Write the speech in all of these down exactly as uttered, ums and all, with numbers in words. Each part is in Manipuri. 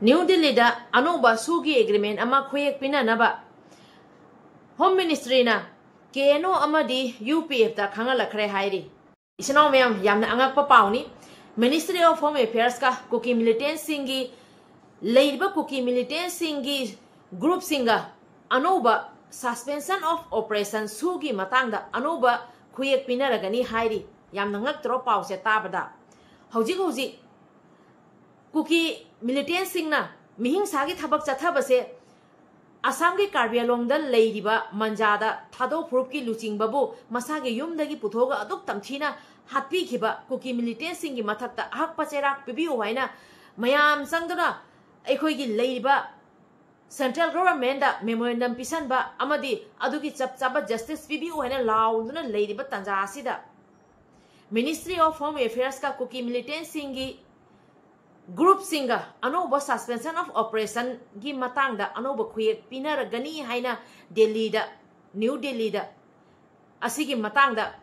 ꯅ꯭ꯌꯨ ꯗꯤꯜꯂꯤꯗ ꯑꯅꯧꯕ ꯁꯨꯒꯤ ꯑꯦꯒ꯭ꯔꯤꯃꯦꯟ ꯑꯃ ꯈꯨꯌꯦꯛ ꯄꯤꯅꯅꯕ ꯍꯣꯝ ꯃꯤꯅꯤꯁꯇ꯭ꯔꯤꯅ ꯀꯦ ꯑꯦꯟ ꯑꯣ ꯑꯃꯗꯤ ꯌꯨ ꯄꯤ ꯑꯦꯐꯇ ꯈꯪꯍꯜꯂꯛꯈ꯭ꯔꯦ ꯍꯥꯏꯔꯤ꯫ ꯏꯆꯤꯟ ꯏꯅꯥꯎ ꯃꯌꯥꯝ, ꯌꯥꯝꯅ ꯑꯉꯛꯄ ꯄꯥꯎꯅꯤ꯫ Ministry of Home Affairsꯀ ꯀꯨꯀꯤ ꯃꯤꯂꯤꯇꯦꯟꯁꯤꯡꯒꯤ, ꯂꯩꯔꯤꯕ ꯀꯨꯀꯤ ꯃꯤꯂꯤꯇꯦꯟꯁꯤꯡꯒꯤ ꯒ꯭ꯔꯨꯞꯁꯤꯡꯒ ꯑꯅꯧꯕ suspension of operation ꯁꯨꯒꯤ ꯃꯇꯥꯡꯗ ꯑꯅꯧꯕ ꯈꯨꯌꯦꯛ ꯄꯤꯅꯔꯒꯅꯤ ꯍꯥꯏꯔꯤ꯫ ꯌꯥꯝꯅ ꯉꯛꯇ꯭ꯔꯣ ꯄꯥꯎꯁꯦ ꯇꯥꯕꯗ? ꯍꯧꯖꯤꯛ ꯍꯧꯖꯤꯛ ꯀꯨꯀꯤ ꯃꯤꯂꯤꯇꯦꯟꯁꯤꯡꯅ ꯃꯤꯍꯤꯡꯁꯥꯒꯤ ꯊꯕꯛ ꯆꯠꯊꯕꯁꯦ ꯑꯁꯥꯝꯒꯤ ꯀꯥꯔꯕꯤ ꯑꯂꯣꯡꯗ ꯂꯩꯔꯤꯕ ꯃꯟꯖꯥꯗ ꯊꯥꯗꯣꯛ ꯐꯨꯔꯨꯞꯀꯤ ꯂꯨꯆꯤꯡꯕꯕꯨ ꯃꯁꯥꯒꯤ ꯌꯨꯝꯗꯒꯤ ꯄꯨꯊꯣꯛꯑꯒ ꯑꯗꯨꯛ ꯇꯝꯊꯤꯅ ꯍꯥꯠꯄꯤꯈꯤꯕ ꯀꯨꯀꯤ ꯃꯤꯂꯤꯇꯦꯟꯁꯤꯡꯒꯤ ꯃꯊꯛꯇ ꯑꯍꯛꯄ ꯆꯩꯔꯥꯛ ꯄꯤꯕꯤꯌꯨ ꯍꯥꯏꯅ ꯃꯌꯥꯝ ꯆꯪꯗꯨꯅ ꯑꯩꯈꯣꯏꯒꯤ ꯂꯩꯔꯤꯕ central governmentꯗ memorandum ꯄꯤꯁꯟꯕ ꯑꯃꯗꯤ ꯑꯗꯨꯒꯤ ꯆꯞ ꯆꯥꯕ justice ꯄꯤꯕꯤꯌꯨ ꯍꯥꯏꯅ ꯂꯥꯎꯗꯨꯅ ꯂꯩꯔꯤꯕ ꯇꯥꯟꯖꯥ ꯑꯁꯤꯗ Ministry of Home Affairsꯀ ꯀꯨꯀꯤ ꯃꯤꯂꯤꯇꯦꯟꯁꯤꯡꯒꯤ ꯒ꯭ꯔꯨꯞꯁꯤꯡꯒ ꯑꯅꯧꯕ suspension of operationꯒꯤ ꯃꯇꯥꯡꯗ ꯑꯅꯧꯕ ꯈꯨꯌꯦꯛ ꯄꯤꯅꯔꯒꯅꯤ ꯍꯥꯏꯅ ꯗꯦꯜꯂꯤꯗ, ꯅ꯭ꯌꯨ ꯗꯦꯜꯂꯤꯗ ꯑꯁꯤꯒꯤ ꯃꯇꯥꯡꯗ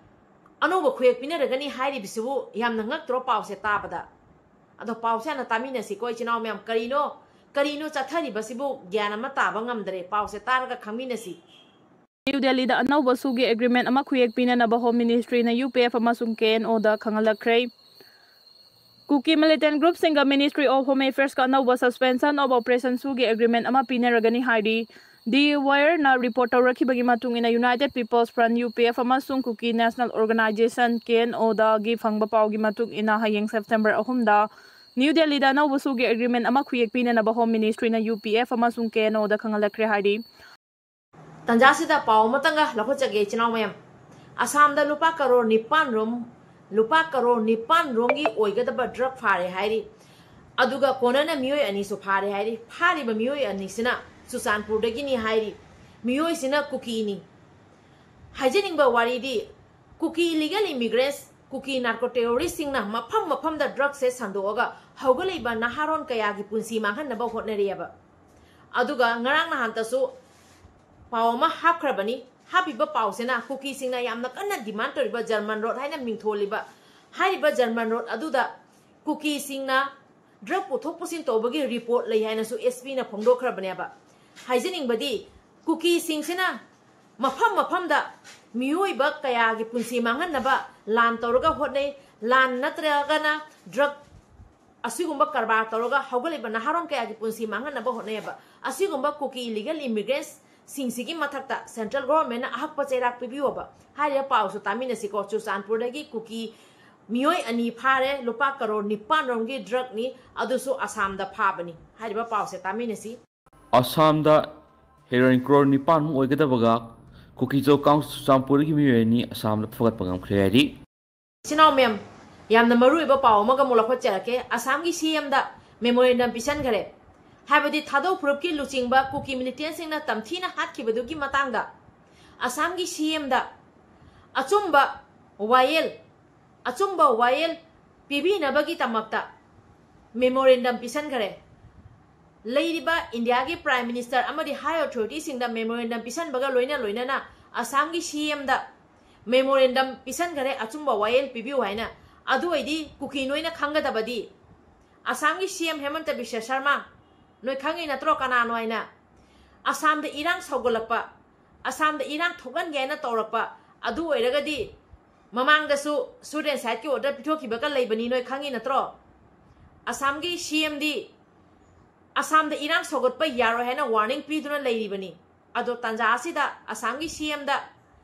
ꯑꯅꯧꯕ ꯈꯨꯌꯦꯛ ꯄꯤꯅꯔꯒꯅꯤ ꯍꯥꯏꯔꯤꯕꯁꯤꯕꯨ ꯌꯥꯝꯅ ꯉꯛꯇ꯭ꯔꯣ ꯄꯥꯎꯁꯦ ꯇꯥꯕꯗ? ꯑꯗꯣ ꯄꯥꯎꯁꯦ ꯍꯥꯟꯅ ꯇꯥꯃꯤꯟꯅꯁꯤꯀꯣ ꯏꯆꯤꯟ ꯏꯅꯥꯎ ꯃꯌꯥꯝ꯫ ꯀꯔꯤꯅꯣ, ꯀꯔꯤꯅꯣ ꯆꯠꯊꯔꯤꯕꯁꯤꯕꯨ ꯒ꯭ꯌꯥꯟ ꯑꯃ ꯇꯥꯕ ꯉꯝꯗ꯭ꯔꯦ꯫ ꯄꯥꯎꯁꯦ ꯇꯥꯔꯒ ꯈꯪꯃꯤꯟꯅꯁꯤ꯫ ꯅ꯭ꯌꯨ ꯗꯦꯜꯂꯤꯗ ꯑꯅꯧꯕ ꯁꯨꯒꯤ ꯑꯦꯒ꯭ꯔꯤꯃꯦꯟ ꯑꯃ ꯈꯨꯌꯦꯛ ꯄꯤꯅꯅꯕ ꯍꯣꯝ ꯃꯤꯅꯤꯁꯇ꯭ꯔꯤꯅ ꯌꯨ ꯄꯤ ꯑꯦꯐ ꯑꯃꯁꯨꯡ ꯀꯦ ꯑꯦꯟ ꯑꯣꯗ ꯈꯪꯍꯜꯂꯛꯈ꯭ꯔꯦ꯫ ꯀꯨꯀꯤ ꯃꯤꯂꯤꯇꯦꯟ ꯒ꯭ꯔꯨꯞꯁꯤꯡꯒ Ministry of Home Affairsꯀ ꯑꯅꯧꯕ suspension of operation ꯁꯨꯒꯤ ꯑꯦꯒ꯭ꯔꯤꯃꯦꯟ ꯑꯃ ꯄꯤꯅꯔꯒꯅꯤ ꯍꯥꯏꯔꯤ꯫ The Wireꯅ ꯔꯤꯄꯣꯔꯠ ꯇꯧꯔꯛꯈꯤꯕꯒꯤ ꯃꯇꯨꯡ ꯏꯟꯅ United People's Front, U P F, ꯑꯃꯁꯨꯡ Kuki National Organization, K N ꯑꯣꯗꯒꯤ ꯐꯪꯕ ꯄꯥꯎꯒꯤ ꯃꯇꯨꯡ ꯏꯟꯅ ꯍꯌꯦꯡ ꯁꯦꯞꯇꯦꯝꯕꯔ ꯑꯍꯨꯝꯗ ꯅ꯭ꯌꯨ ꯗꯦꯜꯂꯤꯗ ꯑꯅꯧꯕ ꯁꯨꯒꯤ ꯑꯦꯒ꯭ꯔꯤꯃꯦꯟ ꯑꯃ ꯈꯨꯌꯦꯛ ꯄꯤꯅꯅꯕ ꯍꯣꯝ ꯃꯤꯅꯤꯁꯇ꯭ꯔꯤꯅ ꯌꯨ ꯄꯤ ꯑꯦꯐ ꯑꯃꯁꯨꯡ ꯀꯦ ꯑꯦꯟ ꯑꯣꯗ ꯈꯪꯍꯜꯂꯛꯈ꯭ꯔꯦ ꯍꯥꯏꯔꯤ꯫ ꯇꯥꯟꯖꯥꯁꯤꯗ ꯄꯥꯎ ꯑꯃꯇꯪꯒ ꯂꯧꯈꯠꯆꯒꯦ ꯏꯆꯤꯟ ꯏꯅꯥꯎ ꯃꯌꯥꯝ꯫ ꯑꯁꯥꯝꯗ ꯂꯨꯄꯥ ꯀꯔꯣꯔ ꯅꯤꯄꯥꯟ ꯔꯣꯝ, ꯂꯨꯄꯥ ꯀꯔꯣꯔ ꯅꯤꯄꯥꯟ ꯔꯣꯝꯒꯤ ꯑꯣꯏꯒꯗꯕ drug ꯐꯥꯔꯦ ꯍꯥꯏꯔꯤ꯫ ꯑꯗꯨꯒ ꯀꯣꯟꯅꯅ ꯃꯤꯑꯣꯏ ꯑꯅꯤꯁꯨ ꯐꯥꯔꯦ ꯍꯥꯏꯔꯤ꯫ ꯐꯥꯔꯤꯕ ꯃꯤꯑꯣꯏ ꯑꯅꯤꯁꯤꯅ ꯆꯨꯔꯆꯥꯟꯄꯨꯔꯗꯒꯤꯅꯤ ꯍꯥꯏꯔꯤ꯫ ꯃꯤꯑꯣꯏꯁꯤꯅ ꯀꯨꯀꯤꯅꯤ꯫ ꯍꯥꯏꯖꯅꯤꯡꯕ ꯋꯥꯔꯤꯗꯤ, ꯀꯨꯀꯤ illegal immigrants, ꯀꯨꯀꯤ narco terroristꯁꯤꯡꯅ ꯃꯐꯝ ꯃꯐꯝꯗ drugꯁꯦ ꯁꯟꯗꯣꯛꯑꯒ ꯍꯧꯒꯠꯂꯛꯏꯕ ꯅꯍꯥꯔꯣꯟ ꯀꯌꯥꯒꯤ ꯄꯨꯟꯁꯤ ꯃꯥꯡꯍꯟꯅꯕ ꯍꯣꯠꯅꯔꯤꯑꯕ꯫ ꯑꯗꯨꯒ ꯉꯔꯥꯡ ꯅꯍꯥꯟꯇꯁꯨ ꯄꯥꯎ ꯑꯃ ꯍꯥꯞꯈ꯭ꯔꯕꯅꯤ꯫ ꯍꯥꯞꯄꯤꯕ ꯄꯥꯎꯁꯤꯅ ꯀꯨꯀꯤꯁꯤꯡꯅ ꯌꯥꯝꯅ ꯀꯟꯅ demand ꯇꯧꯔꯤꯕ German Road ꯍꯥꯏꯅ ꯃꯤꯡꯊꯣꯜꯂꯤꯕ ꯍꯥꯏꯔꯤꯕ German Road ꯑꯗꯨꯗ ꯀꯨꯀꯤꯁꯤꯡꯅ ꯗ꯭ꯔꯒ ꯄꯨꯊꯣꯛ ꯄꯨꯁꯤꯟ ꯇꯧꯕꯒꯤ ꯔꯤꯄꯣꯔꯠ ꯂꯩ ꯍꯥꯏꯅꯁꯨ ꯑꯦꯁ ꯄꯤꯅ ꯐꯣꯡꯗꯣꯛꯈ꯭ꯔꯕꯅꯦꯕ꯫ ꯍꯥꯏꯖꯅꯤꯡꯕꯗꯤ, ꯀꯨꯀꯤꯁꯤꯡꯁꯤꯅ ꯃꯐꯝ ꯃꯐꯝꯗ ꯃꯤꯑꯣꯏꯕ ꯀꯌꯥꯒꯤ ꯄꯨꯟꯁꯤ ꯃꯥꯡꯍꯟꯅꯕ ꯂꯥꯟ ꯇꯧꯔꯒ ꯍꯣꯠꯅꯩ꯫ ꯂꯥꯟ ꯅꯠꯇ꯭ꯔꯒꯅ ꯗ꯭ꯔꯒ ꯑꯁꯤꯒꯨꯝꯕ ꯀꯔꯕꯥꯔ ꯇꯧꯔꯒ ꯍꯧꯒꯠꯂꯤꯕ ꯅꯍꯥꯔꯣꯟ ꯀꯌꯥꯒꯤ ꯄꯨꯟꯁꯤ ꯃꯥꯡꯍꯟꯅꯕ ꯍꯣꯠꯅꯩꯌꯦꯕ꯫ ꯑꯁꯤꯒꯨꯝꯕ ꯀꯨꯀꯤ ꯏꯂꯤꯒꯦꯜ ꯏꯃꯤꯒ꯭ꯔꯦꯟꯁꯁꯤꯡꯁꯤꯒꯤ ꯃꯊꯛꯇ ꯁꯦꯟꯇ꯭ꯔꯦꯜ ꯒꯣꯚꯔꯟꯃꯦꯟꯠꯅ ꯑꯍꯛꯄ ꯆꯩꯔꯥꯛ ꯄꯤꯕꯤꯌꯣꯕ꯫ ꯍꯥꯏꯔꯤꯕ ꯄꯥꯎꯁꯨ ꯇꯥꯃꯤꯟꯅꯁꯤꯀꯣ꯫ ꯆꯨꯔꯆꯥꯟꯄꯨꯔꯗꯒꯤ ꯀꯨꯀꯤ ꯃꯤꯑꯣꯏ ꯑꯅꯤ ꯐꯥꯔꯦ, ꯂꯨꯄꯥ ꯀꯔꯣꯔ ꯅꯤꯄꯥꯟ ꯔꯣꯝꯒꯤ ꯗ꯭ꯔꯒꯅꯤ, ꯑꯗꯨꯁꯨ ꯑꯁꯥꯝꯗ ꯐꯥꯕꯅꯤ꯫ ꯍꯥꯏꯔꯤꯕ ꯄꯥꯎꯁꯦ ꯇꯥꯃꯤꯟꯅꯁꯤ꯫ ꯑꯁꯥꯝꯗ ꯍꯦꯔꯣꯏꯟ ꯀ꯭ꯔꯣꯔ ꯅꯤꯄꯥꯟꯃꯨꯛ ꯑꯣꯏꯒꯗꯕꯒ ꯀꯨꯀꯤ ꯖꯣꯒ ꯀꯥꯎꯟꯁꯤꯜ ꯆꯨꯔꯆꯥꯟꯄꯨꯔꯗꯒꯤ ꯃꯤꯑꯣꯏ ꯑꯅꯤ ꯑꯁꯥꯝꯗ ꯐꯒꯠꯄ ꯉꯝꯈ꯭ꯔꯦ ꯍꯥꯏꯔꯤ꯫ ꯏꯆꯤꯟ ꯏꯅꯥꯎ ꯃꯌꯥꯝ, ꯌꯥꯝꯅ ꯃꯔꯨ ꯑꯣꯏꯕ ꯄꯥꯎ ꯑꯃꯒ ꯑꯃꯨꯛ ꯂꯧꯈꯠꯆꯔꯛꯀꯦ꯫ ꯑꯁꯥꯝꯒꯤ ꯁꯤ ꯑꯦꯝꯗ ꯃꯦꯃꯣꯔꯦꯟꯗꯝ ꯄꯤꯁꯟꯈꯔꯦ꯫ ꯍꯥꯏꯕꯗꯤ ꯊꯥꯗꯧ ꯐꯨꯔꯨꯞꯀꯤ ꯂꯨꯆꯤꯡꯕ ꯀꯨꯀꯤ ꯃꯤꯂꯤꯇꯦꯟꯁꯤꯡꯅ ꯇꯝꯊꯤꯅ ꯍꯥꯠꯈꯤꯕꯗꯨꯒꯤ ꯃꯇꯥꯡꯗ ꯑꯁꯥꯝꯒꯤ ꯁꯤ ꯑꯦꯝꯗ ꯑꯆꯨꯝꯕ ꯋꯥꯌꯦꯜ, ꯑꯆꯨꯝꯕ ꯋꯥꯌꯦꯜ ꯄꯤꯕꯤꯅꯕꯒꯤꯗꯃꯛꯇ ꯃꯦꯃꯣꯔꯦꯟꯗꯝ ꯄꯤꯁꯟꯈꯔꯦ꯫ ꯂꯩꯔꯤꯕ ꯏꯟꯗꯤꯌꯥꯒꯤ ꯄ꯭ꯔꯥꯏꯝ ꯃꯤꯅꯤꯁꯇꯔ ꯑꯃꯗꯤ ꯍꯥꯏ ꯑꯣꯊꯣꯔꯤꯇꯤꯁꯤꯡꯗ ꯃꯦꯃꯣꯔꯦꯟꯗꯝ ꯄꯤꯁꯟꯕꯒ ꯂꯣꯏꯅ ꯂꯣꯏꯅꯅ ꯑꯁꯥꯝꯒꯤ ꯁꯤ ꯑꯦꯝꯗ ꯃꯦꯃꯣꯔꯦꯟꯗꯝ ꯄꯤꯁꯟꯈꯔꯦ, ꯑꯆꯨꯝꯕ ꯋꯥꯌꯦꯜ ꯄꯤꯕꯤꯌꯨ ꯍꯥꯏꯅ꯫ ꯑꯗꯨ ꯑꯣꯏꯗꯤ ꯀꯨꯀꯤ ꯅꯣꯏꯅ ꯈꯪꯒꯗꯕꯗꯤ, ꯑꯁꯥꯝꯒꯤ ꯁꯤ ꯑꯦꯝ ꯍꯦꯃꯟꯇ ꯕꯤꯁ꯭ꯋ ꯁꯔꯃ, ꯅꯣꯏ ꯈꯪꯉꯤ ꯅꯠꯇ꯭ꯔꯣ ꯀꯅꯥꯅꯣ ꯍꯥꯏꯅ? ꯑꯁꯥꯝꯗ ꯏꯔꯥꯡ ꯁꯧꯒꯠꯂꯛꯄ, ꯑꯁꯥꯝꯗ ꯏꯔꯥꯡ ꯊꯣꯛꯍꯟꯒꯦ ꯍꯥꯏꯅ ꯇꯧꯔꯛꯄ, ꯑꯗꯨ ꯑꯣꯏꯔꯒꯗꯤ ꯃꯃꯥꯡꯗꯁꯨ shoot and site ꯀꯤ order ꯄꯤꯊꯣꯛꯈꯤꯕꯒ ꯂꯩꯕꯅꯤ, ꯅꯣꯏ ꯈꯪꯉꯤ ꯅꯠꯇ꯭ꯔꯣ? ꯑꯁꯥꯝꯒꯤ ꯁꯤ ꯑꯦꯝꯗꯤ ꯑꯁꯥꯝꯗ ꯏꯔꯥꯡ ꯁꯧꯒꯠꯄ ꯌꯥꯔꯣꯏ ꯍꯥꯏꯅ warning ꯄꯤꯗꯨꯅ ꯂꯩꯔꯤꯕꯅꯤ꯫ ꯑꯗꯣ ꯇꯥꯟꯖꯥ ꯑꯁꯤꯗ ꯑꯁꯥꯝꯒꯤ ꯁꯤ ꯑꯦꯝꯗ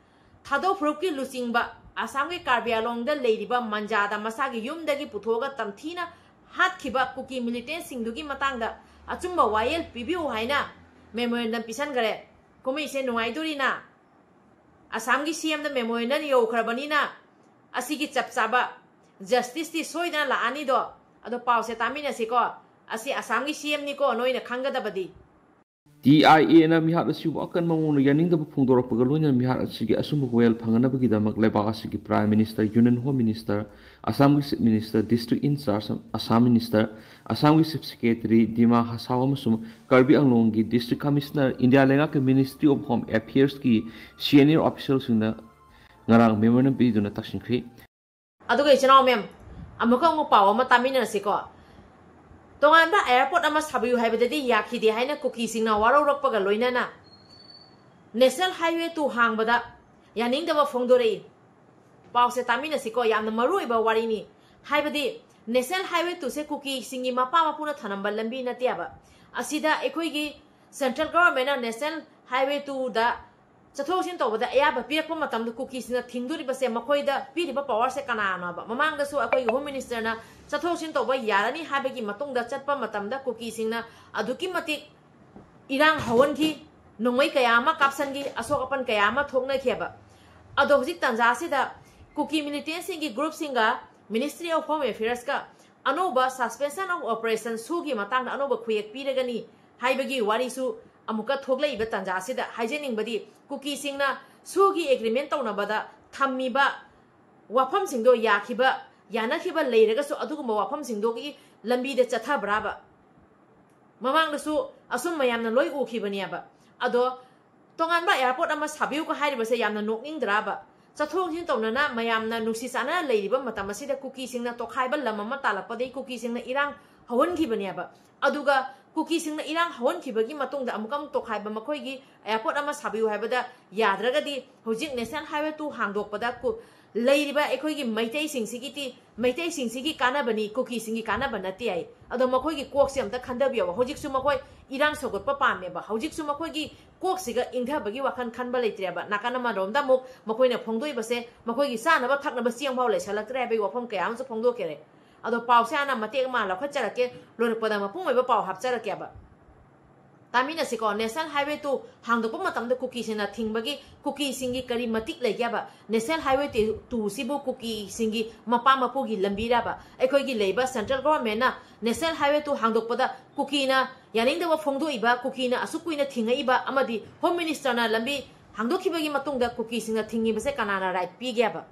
ꯊꯥꯗꯧ ꯐꯨꯔꯨꯞꯀꯤ ꯂꯨꯆꯤꯡꯕ ꯑꯁꯥꯝꯒꯤ ꯀꯥꯔꯕꯤ ꯑꯪꯂꯣꯡꯗ ꯂꯩꯔꯤꯕ ꯃꯟꯖꯥꯗ ꯃꯁꯥꯒꯤ ꯌꯨꯝꯗꯒꯤ ꯄꯨꯊꯣꯛꯑꯒ ꯇꯝꯊꯤꯅ ꯍꯥꯠꯈꯤꯕ ꯀꯨꯀꯤ ꯃꯤꯂꯤꯇꯦꯟꯁꯤꯡꯗꯨꯒꯤ ꯃꯇꯥꯡꯗ ꯑꯆꯨꯝꯕ ꯋꯥꯌꯦꯜ ꯄꯤꯕꯤꯌꯨ ꯍꯥꯏꯅ ꯃꯦꯃꯣꯔꯦꯟꯗꯝ ꯄꯤꯁꯟꯈꯔꯦ꯫ ꯀꯨꯝꯍꯩꯁꯦ ꯅꯨꯡꯉꯥꯏꯗꯣꯔꯤꯅ? ꯑꯁꯥꯝꯒꯤ ꯁꯤ ꯑꯦꯝꯗ ꯃꯦꯃꯣꯔꯦꯟꯗꯝ ꯌꯧꯈ꯭ꯔꯕꯅꯤꯅ ꯑꯁꯤꯒꯤ ꯆꯞ ꯆꯥꯕ justice ꯇꯤ ꯁꯣꯏꯗꯅ ꯂꯥꯛꯑꯅꯤꯗꯣ꯫ ꯑꯗꯣ ꯄꯥꯎꯁꯦ ꯇꯥꯃꯤꯟꯅꯁꯤꯀꯣ꯫ ꯑꯁꯤ ꯑꯁꯥꯝꯒꯤ ꯁꯤ ꯑꯦꯝ ꯅꯤꯀꯣ, ꯅꯣꯏꯅ ꯈꯪꯒꯗꯕꯗꯤ꯫ ꯇꯤ ꯑꯥꯏ ꯑꯦꯅ ꯃꯤꯍꯥꯠ ꯑꯁꯤꯕꯨ ꯑꯀꯟꯕ ꯃꯑꯣꯡꯗ ꯌꯥꯅꯤꯡꯗꯕ ꯐꯣꯡꯗꯣꯔꯛꯄꯒ ꯂꯣꯏꯅꯅ ꯃꯤꯍꯥꯠ ꯑꯁꯤꯒꯤ ꯑꯆꯨꯝꯕ ꯋꯥꯌꯦꯜ ꯐꯪꯅꯅꯕꯒꯤꯗꯃꯛ ꯂꯩꯕꯥꯛ ꯑꯁꯤꯒꯤ prime minister, union home minister, ꯑꯁꯥꯝꯒꯤ ꯆꯤꯐ ꯃꯤꯅꯤꯁꯇꯔ, ꯗꯤꯁꯇ꯭ꯔꯤꯛ ꯏꯟ ꯆꯥꯔꯖ ꯑꯁꯥꯝ ꯃꯤꯅꯤꯁꯇꯔ, ꯑꯁꯥꯝꯒꯤ ꯆꯤꯐ ꯁꯦꯀ꯭ꯔꯦꯇꯔꯤ, ꯗꯤꯃꯥ ꯍꯁꯥꯎ ꯑꯃꯁꯨꯡ ꯀꯥꯔꯕꯤ ꯑꯪꯂꯣꯡꯒꯤ ꯗꯤꯁꯇ꯭ꯔꯤꯛ ꯀꯃꯤꯁꯅꯔ, ꯏꯟꯗꯤꯌꯥ ꯂꯩꯉꯥꯛꯀꯤ ꯃꯤꯅꯤꯁꯇ꯭ꯔꯤ ꯑꯣꯐ ꯍꯣꯝ ꯑꯦꯐꯤꯌꯔꯁꯀꯤ ꯁꯤꯅꯤꯌꯔ ꯑꯣꯐꯤꯁꯤꯌꯦꯜꯁꯤꯡꯅ ꯉꯔꯥꯡ ꯃꯦꯃꯣꯔꯦꯟꯗꯝ ꯄꯤꯗꯨꯅ ꯇꯛꯁꯤꯟꯈ꯭ꯔꯤ꯫ ꯑꯗꯨꯒ ꯏꯆꯤꯟ ꯏꯅꯥꯎ ꯃꯌꯥꯝ, ꯑꯃꯨꯛꯀ ꯑꯃꯨꯛ ꯄꯥꯎ ꯑꯃ ꯇꯥꯃꯤꯟꯅꯔꯁꯤꯀꯣ꯫ ꯇꯣꯉꯥꯟꯕ ꯑꯦꯌꯥꯔꯄꯣꯔꯠ ꯑꯃ ꯁꯥꯕꯤꯌꯨ ꯍꯥꯏꯕꯗꯗꯤ ꯌꯥꯈꯤꯗꯦ ꯍꯥꯏꯅ ꯀꯨꯀꯤꯁꯤꯡꯅ ꯋꯥꯔꯧꯔꯛꯄꯒ ꯂꯣꯏꯅꯅ National Highway two ꯍꯥꯡꯕꯗ ꯌꯥꯅꯤꯡꯗꯕ ꯐꯣꯡꯗꯣꯔꯛꯏ꯫ ꯄꯥꯎꯁꯦ ꯇꯥꯃꯤꯟꯅꯁꯤꯀꯣ, ꯌꯥꯝꯅ ꯃꯔꯨ ꯑꯣꯏꯕ ꯋꯥꯔꯤꯅꯤ꯫ ꯍꯥꯏꯕꯗꯤ National Highway two ꯁꯦ ꯀꯨꯀꯤꯁꯤꯡꯒꯤ ꯃꯄꯥ ꯃꯄꯨꯅ ꯊꯅꯝꯕ ꯂꯝꯕꯤ ꯅꯠꯇꯦꯕ꯫ ꯑꯁꯤꯗ ꯑꯩꯈꯣꯏꯒꯤ central government ꯅ National Highway two ꯗ ꯆꯠꯊꯣꯛ ꯆꯠꯁꯤꯟ ꯇꯧꯕꯗ ꯑꯌꯥꯕ ꯄꯤꯔꯛꯄ ꯃꯇꯝꯗ ꯀꯨꯀꯤꯁꯤꯡꯅ ꯊꯤꯡꯗꯣꯔꯤꯕꯁꯦ, ꯃꯈꯣꯏꯗ ꯄꯤꯔꯤꯕ power ꯁꯦ ꯀꯅꯥꯅꯣꯕ? ꯃꯃꯥꯡꯗꯁꯨ ꯑꯩꯈꯣꯏꯒꯤ Home Minister ꯅ ꯆꯠꯊꯣꯛ ꯆꯠꯁꯤꯟ ꯇꯧꯕ ꯌꯥꯔꯅꯤ ꯍꯥꯏꯕꯒꯤ ꯃꯇꯨꯡꯗ ꯆꯠꯄ ꯃꯇꯝꯗ ꯀꯨꯀꯤꯁꯤꯡꯅ ꯑꯗꯨꯛꯀꯤ ꯃꯇꯤꯛ ꯏꯔꯥꯡ ꯍꯧꯍꯟꯈꯤ, ꯅꯣꯡꯃꯩ ꯀꯌꯥ ꯑꯃ ꯀꯥꯞꯁꯟꯈꯤ, ꯑꯁꯣꯛ ꯑꯄꯟ ꯀꯌꯥ ꯑꯃ ꯊꯣꯛꯅꯈꯤꯑꯕ꯫ ꯑꯗꯣ ꯍꯧꯖꯤꯛ ꯇꯥꯟꯖꯥꯁꯤꯗ ꯀꯨꯀꯤ militant ꯁꯤꯡꯒꯤ group ꯁꯤꯡꯒ Ministry of Home Affairs ꯀ ꯑꯅꯧꯕ suspension of operation ꯁꯨꯒꯤ ꯃꯇꯥꯡꯗ ꯑꯅꯧꯕ ꯈꯨꯌꯦꯛ ꯄꯤꯔꯒꯅꯤ ꯍꯥꯏꯕꯒꯤ ꯋꯥꯔꯤꯁꯨ ꯑꯃꯨꯛꯀ ꯊꯣꯛꯂꯛꯏꯕ ꯇꯥꯟꯖꯥꯁꯤꯗ ꯍꯥꯏꯖꯅꯤꯡꯕꯗꯤ, ꯀꯨꯀꯤꯁꯤꯡꯅ ꯁꯨꯒꯤ agreement ꯇꯧꯅꯕꯗ ꯊꯝꯃꯤꯕ ꯋꯥꯐꯝꯁꯤꯡꯗꯣ ꯌꯥꯈꯤꯕ, ꯌꯥꯅꯈꯤꯕ ꯂꯩꯔꯒꯁꯨ ꯑꯗꯨꯒꯨꯝꯕ ꯋꯥꯐꯝꯁꯤꯡꯗꯨꯒꯤ ꯂꯝꯕꯤꯗ ꯆꯠꯊꯕ꯭ꯔꯥꯕ? ꯃꯃꯥꯡꯗꯁꯨ ꯑꯁꯨꯝ ꯃꯌꯥꯝꯅ ꯂꯣꯏ ꯎꯈꯤꯕꯅꯦꯕ꯫ ꯑꯗꯣ ꯇꯣꯉꯥꯟꯕ ꯑꯦꯌꯥꯔꯄꯣꯔꯠ ꯑꯃ ꯁꯥꯕꯤꯌꯨꯒ ꯍꯥꯏꯔꯤꯕꯁꯦ ꯌꯥꯝꯅ ꯅꯣꯛꯅꯤꯡꯗ꯭ꯔꯥꯕ? ꯆꯠꯊꯣꯛ ꯆꯠꯁꯤꯟ ꯇꯧꯅꯅ ꯃꯌꯥꯝꯅ ꯅꯨꯡꯁꯤ ꯆꯥꯟꯅꯅ ꯂꯩꯔꯤꯕ ꯃꯇꯝ ꯑꯁꯤꯗ ꯀꯨꯀꯤꯁꯤꯡꯅ ꯇꯣꯈꯥꯏꯕ ꯂꯝ ꯑꯃ ꯇꯥꯜꯂꯛꯄꯗꯒꯤ ꯀꯨꯀꯤꯁꯤꯡꯅ ꯏꯔꯥꯡ ꯍꯧꯍꯟꯈꯤꯕꯅꯦꯕ꯫ ꯑꯗꯨꯒ ꯀꯨꯀꯤꯁꯤꯡꯅ ꯏꯔꯥꯡ ꯍꯧꯍꯟꯈꯤꯕꯒꯤ ꯃꯇꯨꯡꯗ ꯑꯃꯨꯛꯀ ꯑꯃꯨꯛ ꯇꯣꯈꯥꯏꯕ, ꯃꯈꯣꯏꯒꯤ ꯑꯦꯌꯥꯔꯄꯣꯔꯠ ꯑꯃ ꯁꯥꯕꯤꯌꯨ ꯍꯥꯏꯕꯗ ꯌꯥꯗ꯭ꯔꯒꯗꯤ ꯍꯧꯖꯤꯛ National Highway two ꯍꯥꯡꯗꯣꯛꯄꯗ ꯀꯨ-, ꯂꯩꯔꯤꯕ ꯑꯩꯈꯣꯏꯒꯤ ꯃꯩꯇꯩꯁꯤꯡꯁꯤꯒꯤꯗꯤ, ꯃꯩꯇꯩꯁꯤꯡꯁꯤꯒꯤ ꯀꯥꯟꯅꯕꯅꯤ, ꯀꯨꯀꯤꯁꯤꯡꯒꯤ ꯀꯥꯟꯅꯕ ꯅꯠꯇꯦ ꯍꯥꯏ꯫ ꯑꯗꯣ ꯃꯈꯣꯏꯒꯤ ꯀꯣꯛꯁꯦ ꯑꯝꯇ ꯈꯟꯊꯕꯤꯌꯣꯕ꯫ ꯍꯧꯖꯤꯛꯁꯨ ꯃꯈꯣꯏ ꯏꯔꯥꯡ ꯁꯧꯒꯠꯄ ꯄꯥꯝꯃꯦꯕ꯫ ꯍꯧꯖꯤꯛꯁꯨ ꯃꯈꯣꯏꯒꯤ ꯀꯣꯛꯁꯤꯒ ꯏꯪꯊꯕꯒꯤ ꯋꯥꯈꯜ ꯈꯟꯕ ꯂꯩꯇ꯭ꯔꯦꯕ꯫ ꯅꯥꯀꯟ ꯑꯃꯔꯣꯝꯗ ꯑꯃꯨꯛ ꯃꯈꯣꯏꯅ ꯐꯣꯡꯗꯣꯛꯏꯕꯁꯦ ꯃꯈꯣꯏꯒꯤ ꯆꯥꯅꯕ ꯊꯛꯅꯕ ꯆꯦꯡ ꯐꯥꯎ ꯂꯩꯁꯜꯂꯛꯇ꯭ꯔꯦ ꯍꯥꯏꯕꯒꯤ ꯋꯥꯐꯝ ꯀꯌꯥ ꯑꯃꯁꯨ ꯐꯣꯡꯗꯣꯛꯈ꯭ꯔꯦ꯫ ꯑꯗꯣ ꯄꯥꯎꯁꯦ ꯍꯥꯟꯅ ꯃꯇꯦꯛ ꯑꯃ ꯂꯧꯈꯠꯆꯔꯛꯀꯦ, ꯂꯣꯏꯔꯛꯄꯗ ꯃꯄꯨꯡ ꯑꯣꯏꯕ ꯄꯥꯎ ꯍꯥꯞꯆꯔꯛꯀꯦꯕ꯫ ꯇꯥꯃꯤꯟꯅꯁꯤꯀꯣ, National Highway two ꯍꯥꯡꯗꯣꯛꯄ ꯃꯇꯝꯗ ꯀꯨꯀꯤꯁꯤꯡꯅ ꯊꯤꯡꯕꯒꯤ ꯀꯨꯀꯤꯁꯤꯡꯒꯤ ꯀꯔꯤ ꯃꯇꯤꯛ ꯂꯩꯒꯦꯕ? National Highway two ꯁꯤꯕꯨ ꯀꯨꯀꯤꯁꯤꯡꯒꯤ ꯃꯄꯥ ꯃꯄꯨꯒꯤ ꯂꯝꯕꯤꯔꯕ? ꯑꯩꯈꯣꯏꯒꯤ ꯂꯩꯕ central government ꯅ National Highway two ꯍꯥꯡꯗꯣꯛꯄꯗ ꯀꯨꯀꯤꯅ ꯌꯥꯅꯤꯡꯗꯕ ꯐꯣꯡꯗꯣꯛꯏꯕ, ꯀꯨꯀꯤꯅ ꯑꯁꯨꯛ ꯀꯨꯏꯅ ꯊꯤꯡꯉꯛꯏꯕ ꯑꯃꯗꯤ Home Minister ꯅ ꯂꯝꯕꯤ ꯍꯥꯡꯗꯣꯛꯈꯤꯕꯒꯤ ꯃꯇꯨꯡꯗ ꯀꯨꯀꯤꯁꯤꯡꯅ ꯊꯤꯡꯉꯤꯕꯁꯦ ꯀꯅꯥꯅ right ꯄꯤꯒꯦꯕ?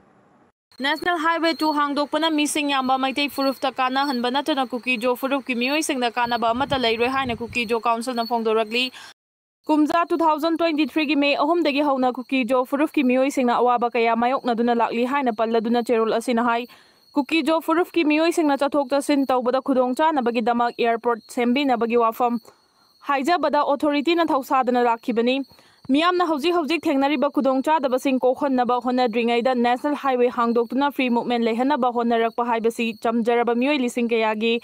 National Highway two ꯍꯥꯡꯗꯣꯛꯄꯅ ꯃꯤꯁꯤꯡ ꯌꯥꯝꯕ ꯃꯩꯇꯩ ꯐꯨꯔꯨꯞꯇ ꯀꯥꯟꯅꯍꯟꯕ ꯅꯠꯇꯅ ꯀꯨꯀꯤꯖꯣ ꯐꯨꯔꯨꯞꯀꯤ ꯃꯤꯑꯣꯏꯁꯤꯡꯗ ꯀꯥꯟꯅꯕ ꯑꯃꯠꯇ ꯂꯩꯔꯣꯏ ꯍꯥꯏꯅ ꯀꯨꯀꯤꯖꯣ council ꯅ ꯐꯣꯡꯗꯣꯔꯛꯂꯤ꯫ ꯀꯨꯝꯖꯥ two thousand twenty three ꯒꯤ May ꯑꯍꯨꯝꯗꯒꯤ ꯍꯧꯅ ꯀꯨꯀꯤꯖꯣ ꯐꯨꯔꯨꯞꯀꯤ ꯃꯤꯑꯣꯏꯁꯤꯡꯅ ꯑꯋꯥꯕ ꯀꯌꯥ ꯃꯥꯌꯣꯛꯅꯗꯨꯅ ꯂꯥꯛꯂꯤ ꯍꯥꯏꯅ ꯄꯜꯂꯗꯨꯅ ꯆꯦꯔꯣꯜ ꯑꯁꯤꯅ ꯍꯥꯏ꯫ ꯀꯨꯀꯤꯖꯣ ꯐꯨꯔꯨꯞꯀꯤ ꯃꯤꯑꯣꯏꯁꯤꯡꯅ ꯆꯠꯊꯣꯛ ꯆꯠꯁꯤꯟ ꯇꯧꯕꯗ ꯈꯨꯗꯣꯡꯆꯥꯅꯕꯒꯤꯗꯃꯛ airport ꯁꯦꯝꯕꯤꯅꯕꯒꯤ ꯋꯥꯐꯝ ꯍꯥꯏꯖꯕꯗ authorityꯅ ꯊꯧꯁꯥꯗꯅ ꯂꯥꯛꯈꯤꯕꯅꯤ꯫ ꯃꯤꯌꯥꯝꯅ ꯍꯧꯖꯤꯛ ꯍꯧꯖꯤꯛ ꯊꯦꯡꯅꯔꯤꯕ ꯈꯨꯗꯣꯡꯆꯥꯗꯕꯁꯤꯡ ꯀꯣꯛꯍꯟꯅꯕ ꯍꯣꯠꯅꯗ꯭ꯔꯤꯉꯩꯗ national highway ꯍꯥꯡꯗꯣꯛꯇꯨꯅ free movement ꯂꯩꯍꯟꯅꯕ ꯍꯣꯠꯅꯔꯛꯄ ꯍꯥꯏꯕꯁꯤ ꯆꯝꯖꯔꯕ ꯃꯤꯑꯣꯏ ꯂꯤꯁꯤꯡ ꯀꯌꯥꯒꯤ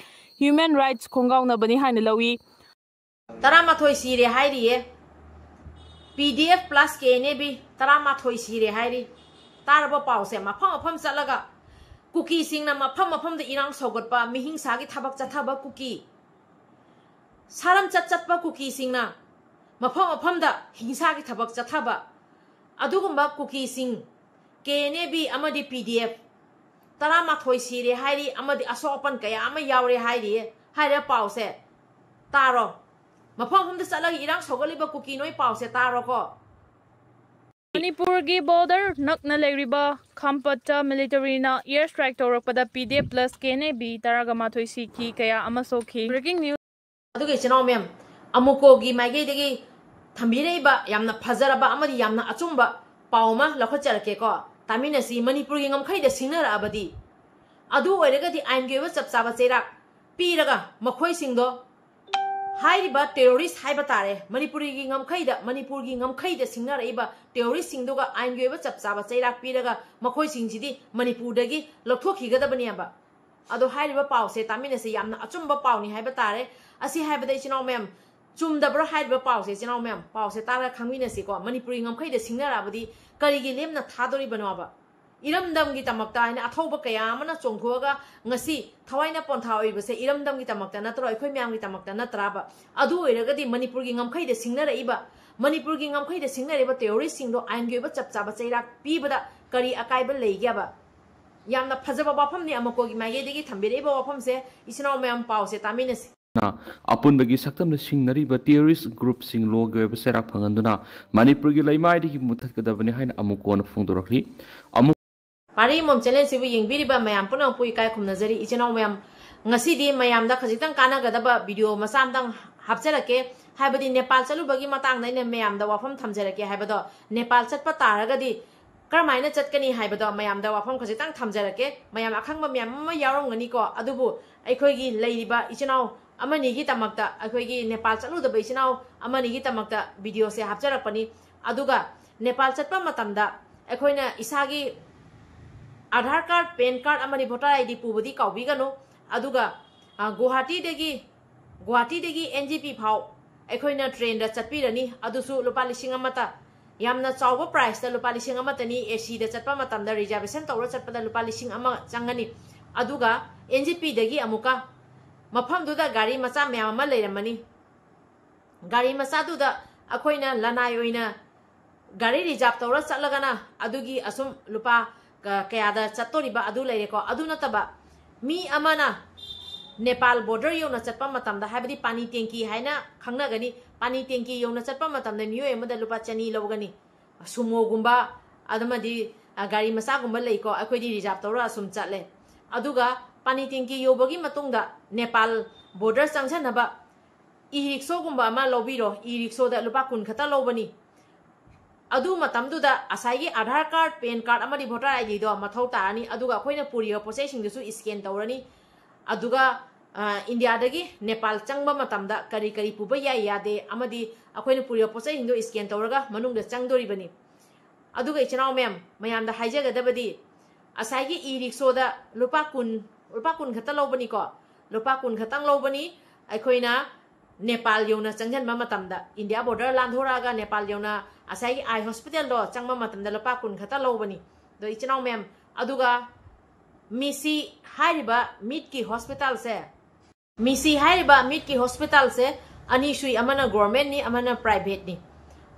human rights ꯈꯣꯡꯒꯥꯎꯅꯕꯅꯤ ꯍꯥꯏꯅ ꯂꯧꯏ꯫ ꯇꯔꯥꯃꯥꯊꯣꯏ ꯁꯤꯔꯦ ꯍꯥꯏꯔꯤꯌꯦ꯫ P D F plus K N A B ꯇꯔꯥꯃꯥꯊꯣꯏ ꯁꯤꯔꯦ ꯍꯥꯏꯔꯤ꯫ ꯇꯥꯔꯕ ꯄꯥꯎꯁꯦ? ꯃꯐꯝ ꯃꯐꯝ ꯆꯠꯂꯒ ꯀꯨꯀꯤꯁꯤꯡꯅ ꯃꯐꯝ ꯃꯐꯝꯗ ꯏꯔꯥꯡ ꯁꯧꯒꯠꯄ, ꯃꯤꯍꯤꯡꯁꯥꯒꯤ ꯊꯕꯛ ꯆꯠꯊꯕ ꯀꯨꯀꯤ, ꯁꯥꯔꯝꯆꯠ ꯆꯠꯄ ꯀꯨꯀꯤꯁꯤꯡꯅ ꯃꯐꯝ ꯃꯐꯝꯗ ꯍꯤꯡꯁꯥꯒꯤ ꯊꯕꯛ ꯆꯠꯊꯕ, ꯑꯗꯨꯒꯨꯝꯕ ꯀꯨꯀꯤꯁꯤꯡ ꯀꯦ ꯑꯦꯟ ꯑꯦ ꯕꯤ ꯑꯃꯗꯤ ꯄꯤ ꯗꯤ ꯑꯦꯐ ꯇꯔꯥꯃꯥꯊꯣꯏ ꯁꯤꯔꯦ ꯍꯥꯏꯔꯤ, ꯑꯃꯗꯤ ꯑꯁꯣꯛ ꯑꯄꯟ ꯀꯌꯥ ꯑꯃ ꯌꯥꯎꯔꯦ ꯍꯥꯏꯔꯤ꯫ ꯍꯥꯏꯔꯤꯕ ꯄꯥꯎꯁꯦ ꯇꯥꯔꯣ꯫ ꯃꯐꯝ ꯃꯐꯝꯗ ꯆꯠꯂꯒ ꯏꯔꯥꯡ ꯁꯧꯒꯠꯂꯤꯕ ꯀꯨꯀꯤ ꯅꯣꯏ ꯄꯥꯎꯁꯦ ꯇꯥꯔꯣꯀꯣ꯫ ꯃꯅꯤꯄꯨꯔꯒꯤ border ꯅꯛꯅ ꯂꯩꯔꯤꯕ ꯈꯥꯝꯄꯠꯇ militaryꯅ air strike ꯇꯧꯔꯛꯄꯗ P D F plus K N A B ꯇꯔꯥꯒ ꯃꯥꯊꯣꯏ ꯁꯤꯈꯤ, ꯀꯌꯥ ꯑꯃ ꯁꯣꯛꯈꯤ꯫ Breaking news꯫ ꯑꯗꯨꯒ ꯏꯆꯤꯟ ꯏꯅꯥꯎ ꯃꯌꯥꯝ, ꯑꯃꯨꯀꯣꯒꯤ ꯃꯥꯏꯀꯩꯗꯒꯤ ꯊꯝꯕꯤꯔꯛꯏꯕ ꯌꯥꯝꯅ ꯐꯖꯔꯕ ꯑꯃꯗꯤ ꯌꯥꯝꯅ ꯑꯆꯨꯝꯕ ꯄꯥꯎ ꯑꯃ ꯂꯧꯈꯠꯆꯔꯛꯀꯦꯀꯣ꯫ ꯇꯥꯃꯤꯟꯅꯁꯤ꯫ ꯃꯅꯤꯄꯨꯔꯒꯤ ꯉꯝꯈꯩꯗ ꯁꯤꯡꯅꯔꯛꯑꯕꯗꯤ, ꯑꯗꯨ ꯑꯣꯏꯔꯒꯗꯤ ꯑꯥꯏꯟꯒꯤ ꯑꯣꯏꯕ ꯆꯞ ꯆꯥꯕ ꯆꯩꯔꯥꯛ ꯄꯤꯔꯒ ꯃꯈꯣꯏꯁꯤꯡꯗꯣ, ꯍꯥꯏꯔꯤꯕ terrorist ꯍꯥꯏꯕ ꯇꯥꯔꯦ, ꯃꯅꯤꯄꯨꯔꯤꯒꯤ ꯉꯝꯈꯩꯗ, ꯃꯅꯤꯄꯨꯔꯒꯤ ꯉꯝꯈꯩꯗ ꯁꯤꯡꯅꯔꯛꯏꯕ terroristꯁꯤꯡꯗꯨꯒ ꯑꯥꯏꯟꯒꯤ ꯑꯣꯏꯕ ꯆꯞ ꯆꯥꯕ ꯆꯩꯔꯥꯛ ꯄꯤꯔꯒ ꯃꯈꯣꯏꯁꯤꯡꯁꯤꯗꯤ ꯃꯅꯤꯄꯨꯔꯗꯒꯤ ꯂꯧꯊꯣꯛꯈꯤꯒꯗꯕꯅꯦꯕ꯫ ꯑꯗꯣ ꯍꯥꯏꯔꯤꯕ ꯄꯥꯎꯁꯦ ꯇꯥꯃꯤꯟꯅꯁꯤ, ꯌꯥꯝꯅ ꯑꯆꯨꯝꯕ ꯄꯥꯎꯅꯤ ꯍꯥꯏꯕ ꯇꯥꯔꯦ꯫ ꯑꯁꯤ ꯍꯥꯏꯕꯗ ꯏꯆꯤꯟ ꯏꯅꯥꯎ ꯃꯌꯥꯝ, ꯆꯨꯝꯗꯕ꯭ꯔꯣ ꯍꯥꯏꯔꯤꯕ ꯄꯥꯎꯁꯦ? ꯏꯆꯤꯟ ꯏꯅꯥꯎ ꯃꯌꯥꯝ, ꯄꯥꯎꯁꯦ ꯇꯥꯔꯒ ꯈꯪꯃꯤꯟꯅꯁꯤꯀꯣ꯫ ꯃꯅꯤꯄꯨꯔꯤ ꯉꯝꯈꯩꯗ ꯁꯤꯡꯅꯔꯛꯑꯕꯗꯤ ꯀꯔꯤꯒꯤ ꯂꯦꯝꯅ ꯊꯥꯗꯣꯔꯤꯕꯅꯣꯕ? ꯏꯔꯝꯗꯝꯒꯤꯗꯃꯛꯇ ꯍꯥꯏꯅ ꯑꯊꯧꯕ ꯀꯌꯥ ꯑꯃꯅ ꯆꯣꯡꯊꯣꯛꯑꯒ ꯉꯁꯤ ꯊꯋꯥꯏꯅ ꯄꯣꯟꯊꯥ ꯑꯣꯏꯕꯁꯦ ꯏꯔꯝꯗꯝꯒꯤꯗꯃꯛꯇ ꯅꯠꯇ꯭ꯔꯣ? ꯑꯩꯈꯣꯏ ꯃꯌꯥꯝꯒꯤꯗꯃꯛꯇ ꯅꯠꯇ꯭ꯔꯥꯕ? ꯑꯗꯨ ꯑꯣꯏꯔꯒꯗꯤ ꯃꯅꯤꯄꯨꯔꯒꯤ ꯉꯝꯈꯩꯗ ꯁꯤꯡꯅꯔꯛꯏꯕ, ꯃꯅꯤꯄꯨꯔꯒꯤ ꯉꯝꯈꯩꯗ ꯁꯤꯡꯅꯔꯤꯕ terroristꯁꯤꯡꯗꯣ ꯑꯥꯏꯟꯒꯤ ꯑꯣꯏꯕ ꯆꯞ ꯆꯥꯕ ꯆꯩꯔꯥꯛ ꯄꯤꯕꯗ ꯀꯔꯤ ꯑꯀꯥꯏꯕ ꯂꯩꯒꯦꯕ? ꯌꯥꯝꯅ ꯐꯖꯕ ꯋꯥꯐꯝꯅꯤ ꯑꯃꯀꯣꯒꯤ ꯃꯥꯏꯀꯩꯗꯒꯤ ꯊꯝꯕꯤꯔꯛꯏꯕ ꯋꯥꯐꯝꯁꯦ꯫ ꯏꯆꯤꯟ ꯏꯅꯥꯎ ꯃꯌꯥꯝ, ꯄꯥꯎꯁꯦ ꯇꯥꯃꯤꯟꯅꯁꯤ꯫ ꯑꯄꯨꯟꯕꯒꯤ ꯁꯛꯇꯝꯗ ꯁꯤꯡꯅꯔꯤꯕ terrorist groupꯁꯤꯡ ꯂꯣꯒꯤ ꯑꯣꯏꯕ ꯆꯩꯔꯥꯛ ꯐꯪꯍꯟꯗꯨꯅ ꯃꯅꯤꯄꯨꯔꯒꯤ ꯂꯩꯃꯥꯏꯗꯒꯤ ꯃꯨꯊꯠꯀꯗꯕꯅꯤ ꯍꯥꯏꯅ ꯑꯃꯨꯛ ꯀꯣꯟꯅ ꯐꯣꯡꯗꯣꯔꯛꯂꯤ꯫ ꯑꯃꯨꯛ ꯄꯥꯔꯤ ꯃꯣꯝ channelꯁꯤꯕꯨ ꯌꯦꯡꯕꯤꯔꯤꯕ ꯃꯌꯥꯝ ꯄꯨꯝꯅꯃꯛꯄꯨ ꯏꯀꯥꯏ ꯈꯨꯝꯅꯖꯔꯤ꯫ ꯏꯆꯤꯟ ꯏꯅꯥꯎ ꯃꯌꯥꯝ, ꯉꯁꯤꯗꯤ ꯃꯌꯥꯝꯗ ꯈꯖꯤꯛꯇꯪ ꯀꯥꯟꯅꯒꯗꯕ video ꯃꯆꯥ ꯑꯃꯇꯪ ꯍꯥꯞꯆꯔꯛꯀꯦ꯫ ꯍꯥꯏꯕꯗꯤ ꯅꯦꯄꯥꯜ ꯆꯠꯂꯨꯕꯒꯤ ꯃꯇꯥꯡꯗ ꯑꯩꯅ ꯃꯌꯥꯝꯗ ꯋꯥꯐꯝ ꯊꯝꯖꯔꯛꯀꯦ ꯍꯥꯏꯕꯗꯣ, ꯅꯦꯄꯥꯜ ꯆꯠꯄ ꯇꯥꯔꯒꯗꯤ ꯀꯔꯝꯍꯥꯏꯅ ꯆꯠꯀꯅꯤ ꯍꯥꯏꯕꯗꯣ ꯃꯌꯥꯝꯗ ꯋꯥꯐꯝ ꯈꯖꯤꯛꯇꯪ ꯊꯝꯖꯔꯛꯀꯦ꯫ ꯃꯌꯥꯝ ꯑꯈꯪꯕ ꯃꯌꯥꯝ ꯑꯃ ꯌꯥꯎꯔꯝꯒꯅꯤꯀꯣ, ꯑꯗꯨꯕꯨ ꯑꯩꯈꯣꯏꯒꯤ ꯂꯩꯔꯤꯕ ꯏꯆꯤꯟ ꯏꯅꯥꯎ ꯑꯃꯅꯤꯒꯤꯗꯃꯛꯇ, ꯑꯩꯈꯣꯏꯒꯤ ꯅꯦꯄꯥꯜ ꯆꯠꯂꯨꯗꯕ ꯏꯆꯤꯟ ꯏꯅꯥꯎ ꯑꯃꯅꯤꯒꯤꯗꯃꯛꯇ videoꯁꯦ ꯍꯥꯞꯆꯔꯛꯄꯅꯤ꯫ ꯑꯗꯨꯒ ꯅꯦꯄꯥꯜ ꯆꯠꯄ ꯃꯇꯝꯗ ꯑꯩꯈꯣꯏꯅ ꯏꯁꯥꯒꯤ Aadhaar card, PAN card ꯑꯃꯗꯤ voter ID ꯄꯨꯕꯗꯤ ꯀꯥꯎꯕꯤꯒꯅꯨ꯫ ꯑꯗꯨꯒ, ꯑ, ꯒꯨꯋꯥꯍꯥꯇꯤꯗꯒꯤ, ꯒꯨꯋꯥꯍꯥꯇꯤꯗꯒꯤ NJP ꯐꯥꯎ ꯑꯩꯈꯣꯏꯅ trainꯗ ꯆꯠꯄꯤꯔꯅꯤ꯫ ꯑꯗꯨꯁꯨ ꯂꯨꯄꯥ ꯂꯤꯁꯤꯡ ꯑꯃꯇ, ꯌꯥꯝꯅ ꯆꯥꯎꯕ priceꯇ ꯂꯨꯄꯥ ꯂꯤꯁꯤꯡ ꯑꯃꯇꯅꯤ꯫ ACꯗ ꯆꯠꯄ ꯃꯇꯝꯗ, reservation ꯇꯧꯔ ꯆꯠꯄꯗ ꯂꯨꯄꯥ ꯂꯤꯁꯤꯡ ꯑꯃ ꯆꯪꯒꯅꯤ꯫ ꯑꯗꯨꯒ NJPꯗꯒꯤ ꯑꯃꯨꯛꯀ ꯃꯐꯝꯗꯨꯗ ꯒꯥꯔꯤ ꯃꯆꯥ ꯃꯌꯥꯝ ꯑꯃ ꯂꯩꯔꯝꯃꯅꯤ꯫ ꯒꯥꯔꯤ ꯃꯆꯥꯗꯨꯗ ꯑꯩꯈꯣꯏꯅ ꯂꯅꯥꯏ ꯑꯣꯏꯅ ꯒꯥꯔꯤ reserve ꯇꯧꯔ ꯆꯠꯂꯒꯅ ꯑꯗꯨꯒꯤ ꯑꯁꯨꯝ ꯂꯨꯄꯥ ꯀ-, ꯀꯌꯥꯗ ꯆꯠꯇꯣꯔꯤꯕ ꯑꯗꯨ ꯂꯩꯔꯦꯀꯣ꯫ ꯑꯗꯨ ꯅꯠꯇꯕ ꯃꯤ ꯑꯃꯅ ꯅꯦꯄꯥꯜ border ꯌꯧꯅ ꯆꯠꯄ ꯃꯇꯝꯗ, ꯍꯥꯏꯕꯗꯤ ꯄꯥꯅꯤ ꯇꯦꯡꯀꯤ ꯍꯥꯏꯅ ꯈꯪꯅꯒꯅꯤ, ꯄꯥꯅꯤ ꯇꯦꯡꯀꯤ ꯌꯧꯅ ꯆꯠꯄ ꯃꯇꯝꯗ ꯃꯤꯑꯣꯏ ꯑꯃꯗ ꯂꯨꯄꯥ ꯆꯅꯤ ꯂꯧꯒꯅꯤ꯫ Sumoꯒꯨꯝꯕ ꯑꯃꯗꯤ, ꯑ, ꯒꯥꯔꯤ ꯃꯆꯥꯒꯨꯝꯕ ꯂꯩꯀꯣ, ꯑꯩꯈꯣꯏꯗꯤ reserve ꯇꯧꯔ ꯑꯁꯨꯝ ꯆꯠꯂꯦ꯫ ꯑꯗꯨꯒ ꯄꯥꯅꯤ ꯇꯦꯡꯀꯤ ꯌꯧꯕꯒꯤ ꯃꯇꯨꯡꯗ ꯅꯦꯄꯥꯜ border ꯆꯪꯁꯟꯅꯕ e-rickshaw ꯒꯨꯝꯕ ꯑꯃ ꯂꯧꯕꯤꯔꯣ꯫ E-rickshawꯗ ꯂꯨꯄꯥ ꯀꯨꯟ ꯈꯛꯇ ꯂꯧꯕꯅꯤ꯫ ꯑꯗꯨ ꯃꯇꯝꯗꯨꯗ ꯉꯁꯥꯏꯒꯤ Aadhaar card, PAN card ꯑꯃꯗꯤ voter IDꯗꯣ ꯃꯊꯧ ꯇꯥꯔꯅꯤ꯫ ꯑꯗꯨꯒ ꯑꯩꯈꯣꯏꯅ ꯄꯨꯔꯤꯕ ꯄꯣꯠ ꯆꯩꯁꯤꯡꯗꯨꯁꯨ scan ꯇꯧꯔꯅꯤ꯫ ꯑꯗꯨꯒ, ꯑ, ꯏꯟꯗꯤꯌꯥꯗꯒꯤ ꯅꯦꯄꯥꯜ ꯆꯪꯕ ꯃꯇꯝꯗ ꯀꯔꯤ ꯀꯔꯤ ꯄꯨꯕ ꯌꯥꯏ ꯌꯥꯗꯦ ꯑꯃꯗꯤ ꯑꯩꯈꯣꯏꯅ ꯄꯨꯔꯤꯕ ꯄꯣꯠ ꯆꯩꯁꯤꯡꯗꯣ scan ꯇꯧꯔꯒ ꯃꯅꯨꯡꯗ ꯆꯪꯗꯣꯔꯤꯕꯅꯤ꯫ ꯑꯗꯨꯒ ꯏꯆꯤꯟ ꯏꯅꯥꯎ ꯃꯌꯥꯝ, ꯃꯌꯥꯝꯗ ꯍꯥꯏꯖꯒꯗꯕꯗꯤ, ꯉꯁꯥꯏꯒꯤ e-rickshawꯗ ꯂꯨꯄꯥ ꯀꯨꯟ, ꯂꯨꯄꯥ ꯀꯨꯟ ꯈꯛꯇ ꯂꯧꯕꯅꯤꯀꯣ꯫ ꯂꯨꯄꯥ ꯀꯨꯟ ꯈꯛꯇꯪ ꯂꯧꯕꯅꯤ꯫ ꯑꯩꯈꯣꯏꯅ ꯅꯦꯄꯥꯜ ꯌꯧꯅ ꯆꯪꯁꯤꯟꯕ ꯃꯇꯝꯗ, ꯏꯟꯗꯤꯌꯥ border ꯂꯥꯟꯊꯣꯔꯛꯑꯒ ꯅꯦꯄꯥꯜ ꯌꯧꯅ ꯉꯁꯥꯏꯒꯤ eye hospitalꯗꯣ ꯆꯪꯕ ꯃꯇꯝꯗ ꯂꯨꯄꯥ ꯀꯨꯟ ꯈꯛꯇ ꯂꯧꯕꯅꯤ꯫ ꯑꯗꯣ ꯏꯆꯤꯟ ꯏꯅꯥꯎ ꯃꯌꯥꯝ, ꯑꯗꯨꯒ ꯃꯤꯁꯤ ꯍꯥꯏꯔꯤꯕ ꯃꯤꯠꯀꯤ hospitalꯁꯦ, ꯃꯤꯁꯤ ꯍꯥꯏꯔꯤꯕ ꯃꯤꯠꯀꯤ hospitalꯁꯦ ꯑꯅꯤ ꯁꯨꯏ, ꯑꯃꯅ governmentꯅꯤ, ꯑꯃꯅ privateꯅꯤ꯫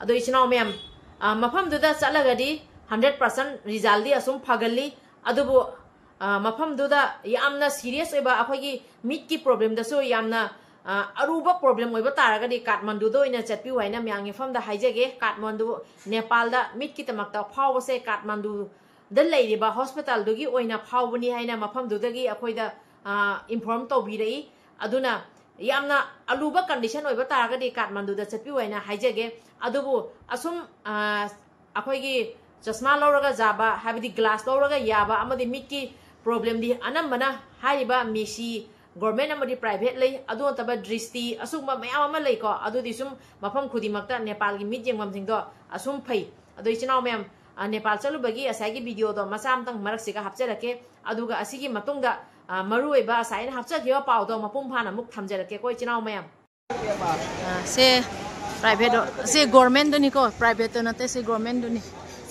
ꯑꯗꯣ ꯏꯆꯤꯟ ꯏꯅꯥꯎ ꯃꯌꯥꯝ, ꯑ, ꯃꯐꯝꯗꯨꯗ ꯆꯠꯂꯒꯗꯤ hundred percent resultꯗꯤ ꯑꯁꯨꯝ ꯐꯒꯜꯂꯤ꯫ ꯑꯗꯨꯕꯨ, ꯑ, ꯃꯐꯝꯗꯨꯗ ꯌꯥꯝꯅ serious ꯑꯣꯏꯕ ꯑꯩꯈꯣꯏꯒꯤ ꯃꯤꯠꯀꯤ problemꯗꯁꯨ ꯌꯥꯝꯅ, ꯑ, ꯑꯔꯨꯕ problem ꯑꯣꯏꯕ ꯇꯥꯔꯒꯗꯤ ꯀꯥꯊꯃꯟꯗꯨꯗ ꯑꯣꯏꯅ ꯆꯠꯄꯤꯌꯨ ꯍꯥꯏꯅ ꯃꯌꯥꯝꯒꯤ ꯃꯐꯝꯗ ꯍꯥꯏꯖꯒꯦ꯫ ꯀꯥꯊꯃꯟꯗꯨ, ꯅꯦꯄꯥꯜꯗ ꯃꯤꯠꯀꯤꯗꯃꯛꯇ ꯐꯥꯎꯕꯁꯦ ꯀꯥꯊꯃꯟꯗꯨꯗ ꯂꯩꯔꯤꯕ hospitalꯗꯨꯒꯤ ꯑꯣꯏꯅ ꯐꯥꯎꯕꯅꯤ ꯍꯥꯏꯅ ꯃꯐꯝꯗꯨꯗꯒꯤ ꯑꯩꯈꯣꯏꯗ, ꯑ, inform ꯇꯧꯕꯤꯔꯛꯏ꯫ ꯑꯗꯨꯅ ꯌꯥꯝꯅ ꯑꯂꯨꯕ condition ꯑꯣꯏꯕ ꯇꯥꯔꯒꯗꯤ ꯀꯥꯊꯃꯟꯗꯨꯗ ꯆꯠꯄꯤꯌꯨ ꯍꯥꯏꯅ ꯍꯥꯏꯖꯒꯦ꯫ ꯑꯗꯨꯕꯨ ꯑꯁꯨꯝ, ꯑ, ꯑꯩꯈꯣꯏꯒꯤ ꯆꯁꯃꯥ ꯂꯧꯔꯒ ꯌꯥꯕ, ꯍꯥꯏꯕꯗꯤ ꯒ꯭ꯂꯥꯁ ꯂꯧꯔꯒ ꯌꯥꯕ ꯑꯃꯗꯤ ꯃꯤꯠꯀꯤ ꯄ꯭ꯔꯣꯕ꯭ꯂꯦꯝꯗꯤ ꯑꯅꯝꯕꯅ ꯍꯥꯏꯔꯤꯕ ꯃꯦꯁꯤ, ꯒꯣꯔꯃꯦꯟ ꯑꯃꯗꯤ ꯄ꯭ꯔꯥꯏꯚꯦꯠ ꯂꯩ, ꯑꯗꯨ ꯅꯠꯇꯕ ꯗ꯭ꯔꯤꯁꯇꯤ, ꯑꯁꯤꯒꯨꯝꯕ ꯃꯌꯥꯝ ꯑꯃ ꯂꯩꯀꯣ꯫ ꯑꯗꯨꯗꯤ ꯁꯨꯝ ꯃꯐꯝ ꯈꯨꯗꯤꯡꯃꯛꯇ ꯅꯦꯄꯥꯜꯒꯤ ꯃꯤꯠ ꯌꯦꯡꯐꯝꯁꯤꯡꯗꯣ ꯑꯁꯨꯝ ꯐꯩ꯫ ꯑꯗꯣ ꯏꯆꯤꯟ ꯏꯅꯥꯎ ꯃꯌꯥꯝ, ꯑ, ꯅꯦꯄꯥꯜ ꯆꯠꯂꯨꯕꯒꯤ ꯉꯁꯥꯏꯒꯤ ꯚꯤꯗꯤꯑꯣꯗꯣ ꯃꯆꯥ ꯑꯃꯇꯪ ꯃꯔꯛꯁꯤꯒ ꯍꯥꯞꯆꯔꯛꯀꯦ꯫ ꯑꯗꯨꯒ ꯑꯁꯤꯒꯤ ꯃꯇꯨꯡꯗ, ꯑ, ꯃꯔꯨꯑꯣꯏꯕ ꯉꯁꯥꯏ ꯑꯩꯅ ꯍꯥꯞꯆꯈꯤꯕ ꯄꯥꯎꯗꯣ ꯃꯄꯨꯡ ꯐꯥꯅ ꯑꯃꯨꯛ ꯊꯝꯖꯔꯛꯀꯦꯀꯣ ꯏꯆꯤꯟ ꯏꯅꯥꯎ ꯃꯌꯥꯝ꯫ ꯑ, ꯁꯦ ꯄ꯭ꯔꯥꯏꯚꯦꯠ, ꯁꯤ ꯒꯣꯔꯃꯦꯟꯗꯨꯅꯤꯀꯣ, ꯄ꯭ꯔꯥꯏꯚꯦꯠꯇꯨ ꯅꯠꯇꯦ, ꯁꯤ ꯒꯣꯔꯃꯦꯟꯗꯨꯅꯤ꯫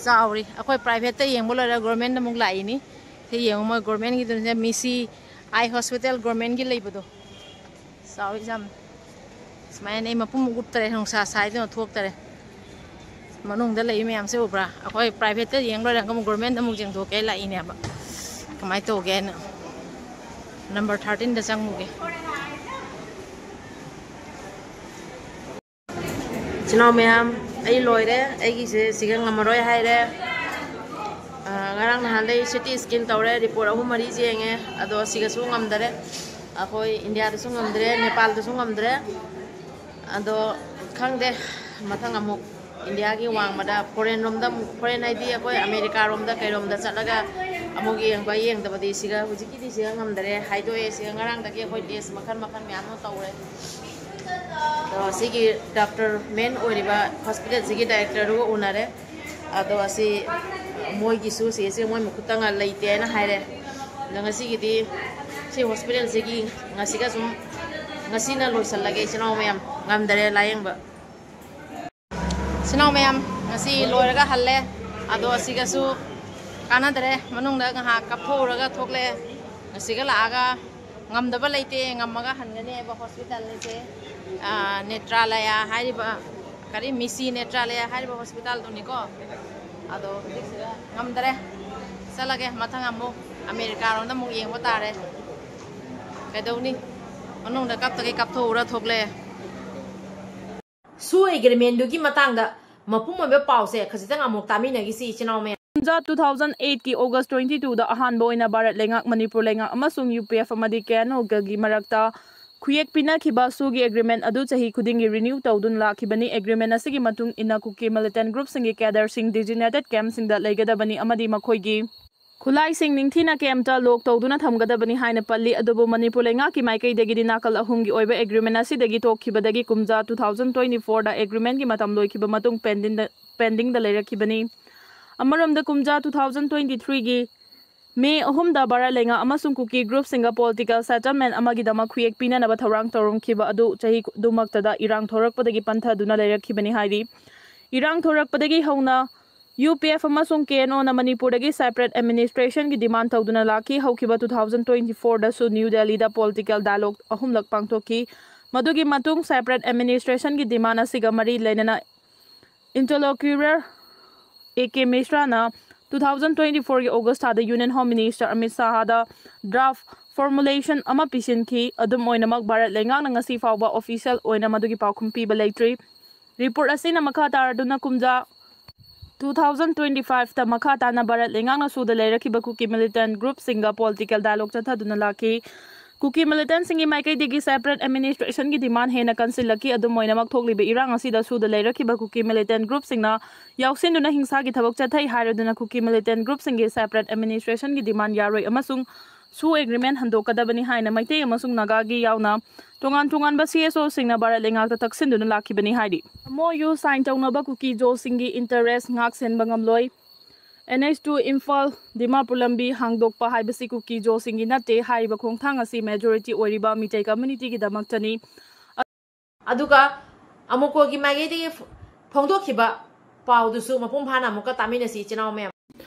ꯆꯥꯎꯔꯤ꯫ ꯑꯩꯈꯣꯏ ꯄ꯭ꯔꯥꯏꯚꯦꯠꯇ ꯌꯦꯡꯕ ꯂꯣꯏꯔꯒ ꯒꯣꯔꯃꯦꯟꯗ ꯑꯃꯨꯛ ꯂꯥꯛꯏꯅꯤ꯫ ꯁꯤ ꯌꯦꯡꯉꯨ, ꯃꯣꯏ ꯒꯣꯔꯃꯦꯟꯒꯤꯗꯨꯅ ꯃꯤꯁꯤ ꯑꯥꯏ ꯍꯣꯁꯄꯤꯇꯥꯜ ꯒꯣꯔꯃꯦꯟꯒꯤ ꯂꯩꯕꯗꯣ꯫ ꯆꯥꯎꯔꯤ ꯌꯥꯝ꯫ ꯁꯨꯃꯥꯏꯅ ꯑꯩ ꯃꯄꯨꯝ ꯎꯞꯇꯔꯦ, ꯅꯨꯡꯁꯥ ꯁꯥꯏꯗꯅ ꯊꯣꯛꯇꯔꯦ꯫ ꯃꯅꯨꯡꯗ ꯂꯩ ꯃꯌꯥꯝꯁꯦ ꯎꯕ꯭ꯔꯥ? ꯑꯩꯈꯣꯏ ꯄ꯭ꯔꯥꯏꯚꯦꯠꯇ ꯌꯦꯡ ꯂꯣꯏꯔꯒ ꯑꯃꯨꯛ ꯒꯣꯔꯃꯦꯟꯗ ꯑꯃꯨꯛ ꯌꯦꯡꯊꯣꯛꯀꯦ ꯂꯥꯛꯏꯅꯦꯕ꯫ ꯀꯃꯥꯏꯅ ꯇꯧꯒꯦ ꯍꯥꯏꯅ꯫ ꯅꯝꯕꯔ ꯊꯥꯔꯇꯤꯟꯗ ꯆꯪꯉꯨꯒꯦ꯫ ꯏꯆꯤꯟ ꯏꯅꯥꯎ ꯃꯌꯥꯝ, ꯑꯩ ꯂꯣꯏꯔꯦ꯫ ꯑꯩꯒꯤꯁꯦ ꯁꯤꯒ ꯉꯝꯃꯔꯣꯏ ꯍꯥꯏꯔꯦ꯫ ꯑ, ꯉꯔꯥꯡ ꯅꯍꯥꯟꯗꯩ ꯁꯤ ꯇꯤ ꯁ꯭ꯀꯦꯟ ꯇꯧꯔꯦ, ꯔꯤꯄꯣꯔꯠ ꯑꯍꯨꯝ ꯃꯔꯤ ꯌꯦꯡꯉꯦ, ꯑꯗꯣ ꯁꯤꯒꯁꯨ ꯉꯝꯗꯔꯦ꯫ ꯑꯩꯈꯣꯏ ꯏꯟꯗꯤꯌꯥꯗꯁꯨ ꯉꯝꯗ꯭ꯔꯦ, ꯅꯦꯄꯥꯜꯗꯁꯨ ꯉꯝꯗ꯭ꯔꯦ꯫ ꯑꯗꯣ ꯈꯪꯗꯦ, ꯃꯊꯪ ꯑꯃꯨꯛ ꯏꯟꯗꯤꯌꯥꯒꯤ ꯋꯥꯡꯃꯗ ꯐꯣꯔꯦꯟ ꯔꯣꯝꯗ ꯑꯃꯨꯛ, ꯐꯣꯔꯦꯟ ꯍꯥꯏꯗꯤ ꯑꯩꯈꯣꯏ ꯑꯃꯦꯔꯤꯀꯥꯔꯣꯝꯗ ꯀꯩꯔꯣꯝꯗ ꯆꯠꯂꯒ ꯑꯃꯨꯛ ꯌꯦꯡꯕ, ꯌꯦꯡꯗꯕꯗꯤ ꯁꯤꯒ ꯍꯧꯖꯤꯛꯀꯤꯗꯤ ꯁꯤꯒ ꯉꯝꯗꯔꯦ ꯍꯥꯏꯗꯣꯛꯑꯦ꯫ ꯁꯤꯒ ꯉꯔꯥꯡꯗꯒꯤ ꯑꯩꯈꯣꯏ ꯇꯦꯁ ꯃꯈꯜ ꯃꯈꯜ ꯃꯌꯥꯝ ꯑꯃ ꯇꯧꯔꯦ꯫ ꯑꯗꯣ ꯁꯤꯒꯤ ꯗꯣꯛꯇꯔ ꯃꯦꯟ ꯑꯣꯏꯔꯤꯕ ꯍꯣꯁꯄꯤꯇꯥꯜꯁꯤꯒꯤ ꯗꯥꯏꯔꯦꯛꯇꯔꯗꯨꯒ ꯎꯅꯔꯦ꯫ ꯑꯗꯣ ꯑꯁꯤ ꯃꯣꯏꯒꯤꯁꯨ ꯁꯤꯁꯦ ꯃꯣꯏ ꯃꯈꯨꯠꯇ ꯉ-, ꯂꯩꯇꯦ ꯍꯥꯏꯅ ꯍꯥꯏꯔꯦ꯫ ꯑꯗꯣ ꯉꯁꯤꯒꯤꯗꯤ ꯁꯤ ꯍꯣꯁꯄꯤꯇꯥꯜꯁꯤꯒꯤ ꯉꯁꯤꯒ ꯁꯨꯝ, ꯉꯁꯤꯅ ꯂꯣꯏꯁꯤꯜꯂꯒꯦ ꯏꯆꯤꯟ ꯏꯅꯥꯎ ꯃꯌꯥꯝ꯫ ꯉꯝꯗꯔꯦ ꯂꯥꯌꯦꯡꯕ꯫ ꯏꯆꯤꯟ ꯏꯅꯥꯎ ꯃꯌꯥꯝ, ꯉꯁꯤ ꯂꯣꯏꯔꯒ ꯍꯜꯂꯦ꯫ ꯑꯗꯣ ꯑꯁꯤꯒꯁꯨ ꯀꯥꯟꯅꯗꯔꯦ꯫ ꯃꯅꯨꯡꯗ ꯉꯥꯏꯍꯥꯛ ꯀꯥꯞꯊꯣꯛꯎꯔꯒ ꯊꯣꯛꯂꯛꯑꯦ꯫ ꯉꯁꯤꯒ ꯂꯥꯛꯑꯒ ꯉꯝꯗꯕ ꯂꯩꯇꯦ, ꯉꯝꯃꯒ ꯍꯟꯒꯅꯤ ꯍꯥꯏꯕ ꯍꯣꯁꯄꯤꯇꯥꯜ ꯑꯁꯦ, ꯑ, ꯅꯦꯇ꯭ꯔꯥꯂꯌꯥ ꯍꯥꯏꯔꯤꯕ, ꯀꯔꯤ, ꯃꯤꯁꯤ ꯅꯦꯇ꯭ꯔꯥꯂꯌꯥ ꯍꯥꯏꯔꯤꯕ ꯍꯣꯁꯄꯤꯇꯥꯜꯗꯨꯅꯤꯀꯣ꯫ ꯑꯗꯣ ꯍꯧꯖꯤꯛꯁꯤꯗ ꯉꯝꯗꯔꯦ, ꯆꯠꯂꯒꯦ꯫ ꯃꯊꯪ ꯑꯃꯨꯛ ꯑꯃꯦꯔꯤꯀꯥꯔꯣꯝꯗ ꯑꯃꯨꯛ ꯌꯦꯡꯕ ꯇꯥꯔꯦ꯫ ꯀꯩꯗꯧꯅꯤ, ꯃꯅꯨꯡꯗ ꯀꯥꯞꯇꯒꯩ ꯀꯥꯞꯊꯣꯛꯎꯔ ꯊꯣꯛꯂꯛꯑꯦ꯫ ꯁꯨ ꯑꯦꯒ꯭ꯔꯤꯃꯦꯟꯗꯨꯒꯤ ꯃꯇꯥꯡꯗ ꯃꯄꯨꯝ ꯑꯣꯏꯕ ꯄꯥꯎꯁꯦ ꯈꯖꯤꯛꯇꯪ ꯑꯃꯨꯛ ꯇꯥꯃꯤꯟꯅꯈꯤꯁꯤ ꯏꯆꯤꯟ ꯏꯅꯥꯎ ꯃꯌꯥꯝ꯫ ꯀꯨꯟꯖꯥ two thousand eight ꯀꯤ August twenty two ꯗ ꯑꯍꯥꯟꯕ ꯑꯣꯏꯅ ꯚꯥꯔꯠ ꯂꯩꯉꯥꯛ, ꯃꯅꯤꯄꯨꯔ ꯂꯩꯉꯥꯛ ꯑꯃꯁꯨꯡ ꯌꯨ ꯄꯤ ꯑꯦꯐ ꯑꯃꯗꯤ ꯀꯦ ꯑꯦꯟ ꯑꯣꯒꯒꯤ ꯃꯔꯛꯇ ꯈꯨꯌꯦꯛ ꯄꯤꯅꯈꯤꯕ ꯁꯨꯒꯤ ꯑꯦꯒ꯭ꯔꯤꯃꯦꯟ ꯑꯗꯨ ꯆꯍꯤ ꯈꯨꯗꯤꯡꯒꯤ ꯔꯤꯅ꯭ꯌꯨ ꯇꯧꯗꯨꯅ ꯂꯥꯛꯈꯤꯕꯅꯤ꯫ ꯑꯦꯒ꯭ꯔꯤꯃꯦꯟ ꯑꯁꯤꯒꯤ ꯃꯇꯨꯡ ꯏꯟꯅ ꯀꯨꯀꯤ ꯃꯤꯂꯤꯇꯦꯟ ꯒ꯭ꯔꯨꯞꯁꯤꯡꯒꯤ ꯀꯦꯗꯔꯁꯤꯡ ꯗꯤꯖꯤꯅꯦꯇꯦꯗ ꯀꯦꯝꯞꯁꯤꯡꯗ ꯂꯩꯒꯗꯕꯅꯤ ꯑꯃꯗꯤ ꯃꯈꯣꯏꯒꯤ ꯈꯨꯠꯂꯥꯏꯁꯤꯡ ꯅꯤꯡꯊꯤꯅ ꯀꯦꯝꯞꯇ ꯂꯣꯛ ꯇꯧꯗꯨꯅ ꯊꯝꯒꯗꯕꯅꯤ ꯍꯥꯏꯅ ꯄꯜꯂꯤ꯫ ꯑꯗꯨꯕꯨ ꯃꯅꯤꯄꯨꯔ ꯂꯩꯉꯥꯛꯀꯤ ꯃꯥꯏꯀꯩꯗꯒꯤꯗꯤ ꯅꯥꯀꯜ ꯑꯍꯨꯝꯒꯤ ꯑꯣꯏꯕ ꯑꯦꯒ꯭ꯔꯤꯃꯦꯟ ꯑꯁꯤꯗꯒꯤ ꯇꯣꯛꯈꯤꯕꯗꯒꯤ ꯀꯨꯝꯖꯥ two thousand twenty fourꯗ ꯑꯦꯒ꯭ꯔꯤꯃꯦꯟꯒꯤ ꯃꯇꯝ ꯂꯣꯏꯈꯤꯕ ꯃꯇꯨꯡ ꯄꯦꯟꯗꯤꯡꯗ ꯄꯦꯟꯗꯤꯡꯗ ꯂꯩꯔꯛꯈꯤꯕꯅꯤ꯫ ꯑꯃꯔꯣꯝꯗ ꯀꯨꯝꯖꯥ two thousand twenty threeꯒꯤ ꯃꯦ ꯑꯍꯨꯝꯗ ꯚꯥꯔꯠ ꯂꯩꯉꯥꯛ ꯑꯃꯁꯨꯡ ꯀꯨꯀꯤ ꯒ꯭ꯔꯨꯞꯁꯤꯡꯒ ꯄꯣꯂꯤꯇꯤꯀꯦꯜ ꯁꯦꯇꯜꯃꯦꯟ ꯑꯃꯒꯤꯗꯃꯛ ꯈꯨꯌꯦꯛ ꯄꯤꯅꯅꯕ ꯊꯧꯔꯥꯡ ꯇꯧꯔꯝꯈꯤꯕ ꯑꯗꯨ ꯆꯍꯤ ꯑꯗꯨꯃꯛꯇꯗ ꯏꯔꯥꯡ ꯊꯣꯔꯛꯄꯗꯒꯤ ꯄꯟꯊꯗꯨꯅ ꯂꯩꯔꯛꯈꯤꯕꯅꯤ ꯍꯥꯏꯔꯤ꯫ ꯏꯔꯥꯡ ꯊꯣꯔꯛꯄꯗꯒꯤ ꯍꯧꯅ ꯌꯨ ꯄꯤ ꯑꯦꯐ ꯑꯃꯁꯨꯡ ꯀꯦ ꯑꯦꯟ ꯑꯣꯅ ꯃꯅꯤꯄꯨꯔꯗꯒꯤ ꯁꯦꯄꯔꯦꯠ ꯑꯦꯗꯃꯤꯅꯤꯁꯇ꯭ꯔꯦꯁꯟꯒꯤ ꯗꯤꯃꯥꯟ ꯇꯧꯗꯨꯅ ꯂꯥꯛꯈꯤ꯫ ꯍꯧꯈꯤꯕ two thousand twenty fourꯗꯁꯨ ꯅ꯭ꯌꯨ ꯗꯦꯜꯂꯤꯗ ꯄꯣꯂꯤꯇꯤꯀꯦꯜ ꯗꯥꯏꯂꯣꯒ ꯑꯍꯨꯝꯂꯛ ꯄꯥꯡꯊꯣꯛꯈꯤ꯫ ꯃꯗꯨꯒꯤ ꯃꯇꯨꯡ ꯁꯦꯄꯔꯦꯠ ꯑꯦꯗꯃꯤꯅꯤꯁꯇ꯭ꯔꯦꯁꯟꯒꯤ ꯗꯤꯃꯥꯟ ꯑꯁꯤꯒ ꯃꯔꯤ ꯂꯩꯅꯅ ꯏꯟꯇꯔꯂꯣꯀ꯭ꯌꯨꯇꯔ ꯑꯦ ꯀꯦ ꯃꯤꯁ꯭ꯔꯥꯅ two thousand twenty fourꯒꯤ ꯑꯣꯒꯁ ꯊꯥꯗ ꯌꯨꯅꯤꯌꯟ ꯍꯣꯝ ꯃꯤꯅꯤꯁꯇꯔ ꯑꯃꯤꯠ ꯁꯥꯍꯗ ꯗ꯭ꯔꯥꯐ ꯐꯣꯔꯃꯨꯂꯦꯁꯟ ꯑꯃ ꯄꯤꯁꯤꯟꯈꯤ꯫ ꯑꯗꯨꯝ ꯑꯣꯏꯅꯃꯛ, ꯚꯥꯔꯠ ꯂꯩꯉꯥꯛꯅ ꯉꯁꯤ ꯐꯥꯎꯕ ꯑꯣꯐꯤꯁꯤꯌꯦꯜ ꯑꯣꯏꯅ ꯃꯗꯨꯒꯤ ꯄꯥꯎꯈꯨꯝ ꯄꯤꯕ ꯂꯩꯇ꯭ꯔꯤ꯫ ꯔꯤꯄꯣꯔꯠ ꯑꯁꯤꯅ ꯃꯈꯥ ꯇꯥꯔꯗꯨꯅ ꯀꯨꯝꯖꯥ two thousand twenty fiveꯇ ꯃꯈꯥ ꯇꯥꯅ ꯚꯥꯔꯠ ꯂꯩꯉꯥꯛꯅ ꯁꯨꯗ ꯂꯩꯔꯛꯈꯤꯕ ꯀꯨꯀꯤ ꯃꯤꯂꯤꯇꯦꯟ ꯒ꯭ꯔꯨꯞꯁꯤꯡꯒ ꯄꯣꯂꯤꯇꯤꯀꯦꯜ ꯗꯥꯏꯂꯣꯒ ꯆꯠꯊꯗꯨꯅ ꯂꯥꯛꯈꯤ꯫ ꯀꯨꯀꯤ ꯃꯤꯂꯤꯇꯦꯟꯁꯤꯡꯒꯤ ꯃꯥꯏꯀꯩꯗꯒꯤ ꯁꯦꯄꯔꯦꯠ ꯑꯦꯗꯃꯤꯅꯤꯁꯇ꯭ꯔꯦꯁꯟꯒꯤ ꯗꯤꯃꯥꯟ ꯍꯦꯟꯅ ꯀꯟꯁꯤꯜꯂꯛꯈꯤ꯫ ꯑꯗꯨꯝ ꯑꯣꯏꯅꯃꯛ, ꯊꯣꯛꯂꯤꯕ ꯏꯔꯥꯡ ꯑꯁꯤꯗ ꯁꯨꯗ ꯂꯩꯔꯛꯈꯤꯕ ꯀꯨꯀꯤ ꯃꯤꯂꯤꯇꯦꯟ ꯒ꯭ꯔꯨꯞꯁꯤꯡꯅ ꯌꯥꯎꯁꯤꯟꯗꯨꯅ ꯍꯤꯡꯁꯥꯒꯤ ꯊꯕꯛ ꯆꯠꯊꯩ ꯍꯥꯏꯔꯗꯨꯅ ꯀꯨꯀꯤ ꯃꯤꯂꯤꯇꯦꯟ ꯒ꯭ꯔꯨꯞꯁꯤꯡꯒꯤ ꯁꯦꯄꯔꯦꯠ ꯑꯦꯗꯃꯤꯅꯤꯁꯇ꯭ꯔꯦꯁꯟꯒꯤ ꯗꯤꯃꯥꯟ ꯌꯥꯔꯣꯏ ꯑꯃꯁꯨꯡ ꯁꯨ ꯑꯦꯒ꯭ꯔꯤꯃꯦꯟ ꯍꯟꯗꯣꯛꯀꯗꯕꯅꯤ ꯍꯥꯏꯅ ꯃꯩꯇꯩ ꯑꯃꯁꯨꯡ ꯅꯥꯒꯥꯒꯤ ꯌꯥꯎꯅ ꯇꯣꯉꯥꯟ ꯇꯣꯉꯥꯟꯕ ꯁꯤ ꯑꯦꯁ ꯑꯣꯁꯤꯡꯅ ꯚꯥꯔꯠ ꯂꯩꯉꯥꯛꯇ ꯇꯛꯁꯤꯟꯗꯨꯅ ꯂꯥꯛꯈꯤꯕꯅꯤ ꯍꯥꯏꯔꯤ꯫ ꯑꯦꯝ ꯑꯣ ꯌꯨ ꯁꯥꯏꯟ ꯇꯧꯅꯕ ꯀꯨꯀꯤ ꯖꯣꯁꯤꯡꯒꯤ ꯏꯟꯇꯔꯦꯁ ꯉꯥꯛ ꯁꯦꯟꯕ ꯉꯝꯂꯣꯏ꯫ N H two Imphal Dimapur ꯂꯝꯕꯤ ꯍꯥꯡꯗꯣꯛꯄ ꯍꯥꯏꯕꯁꯤ ꯀꯨꯀꯤ ꯖꯣꯁꯤꯡꯒꯤ ꯅꯠꯇꯦ꯫ ꯍꯥꯏꯔꯤꯕ ꯈꯣꯡꯊꯥꯡ ꯑꯁꯤ ꯃꯦꯖꯣꯔꯤꯇꯤ ꯑꯣꯏꯔꯤꯕ ꯃꯤꯇꯩ ꯀꯝꯃ꯭ꯌꯨꯅꯤꯇꯤꯒꯤꯗꯃꯛꯇꯅꯤ꯫ ꯑꯗꯨꯒ ꯑꯃꯨꯀꯣꯒꯤ ꯃꯥꯏꯀꯩꯗꯒꯤ ꯐ-, ꯐꯣꯡꯗꯣꯛꯈꯤꯕ ꯄꯥꯎꯗꯨꯁꯨ ꯃꯄꯨꯡ ꯐꯥꯅ ꯑꯃꯨꯛꯀ ꯇꯥꯃꯤꯟꯅꯁꯤ, ꯏꯆꯤꯟ ꯏꯅꯥꯎ ꯃꯌꯥꯝ꯫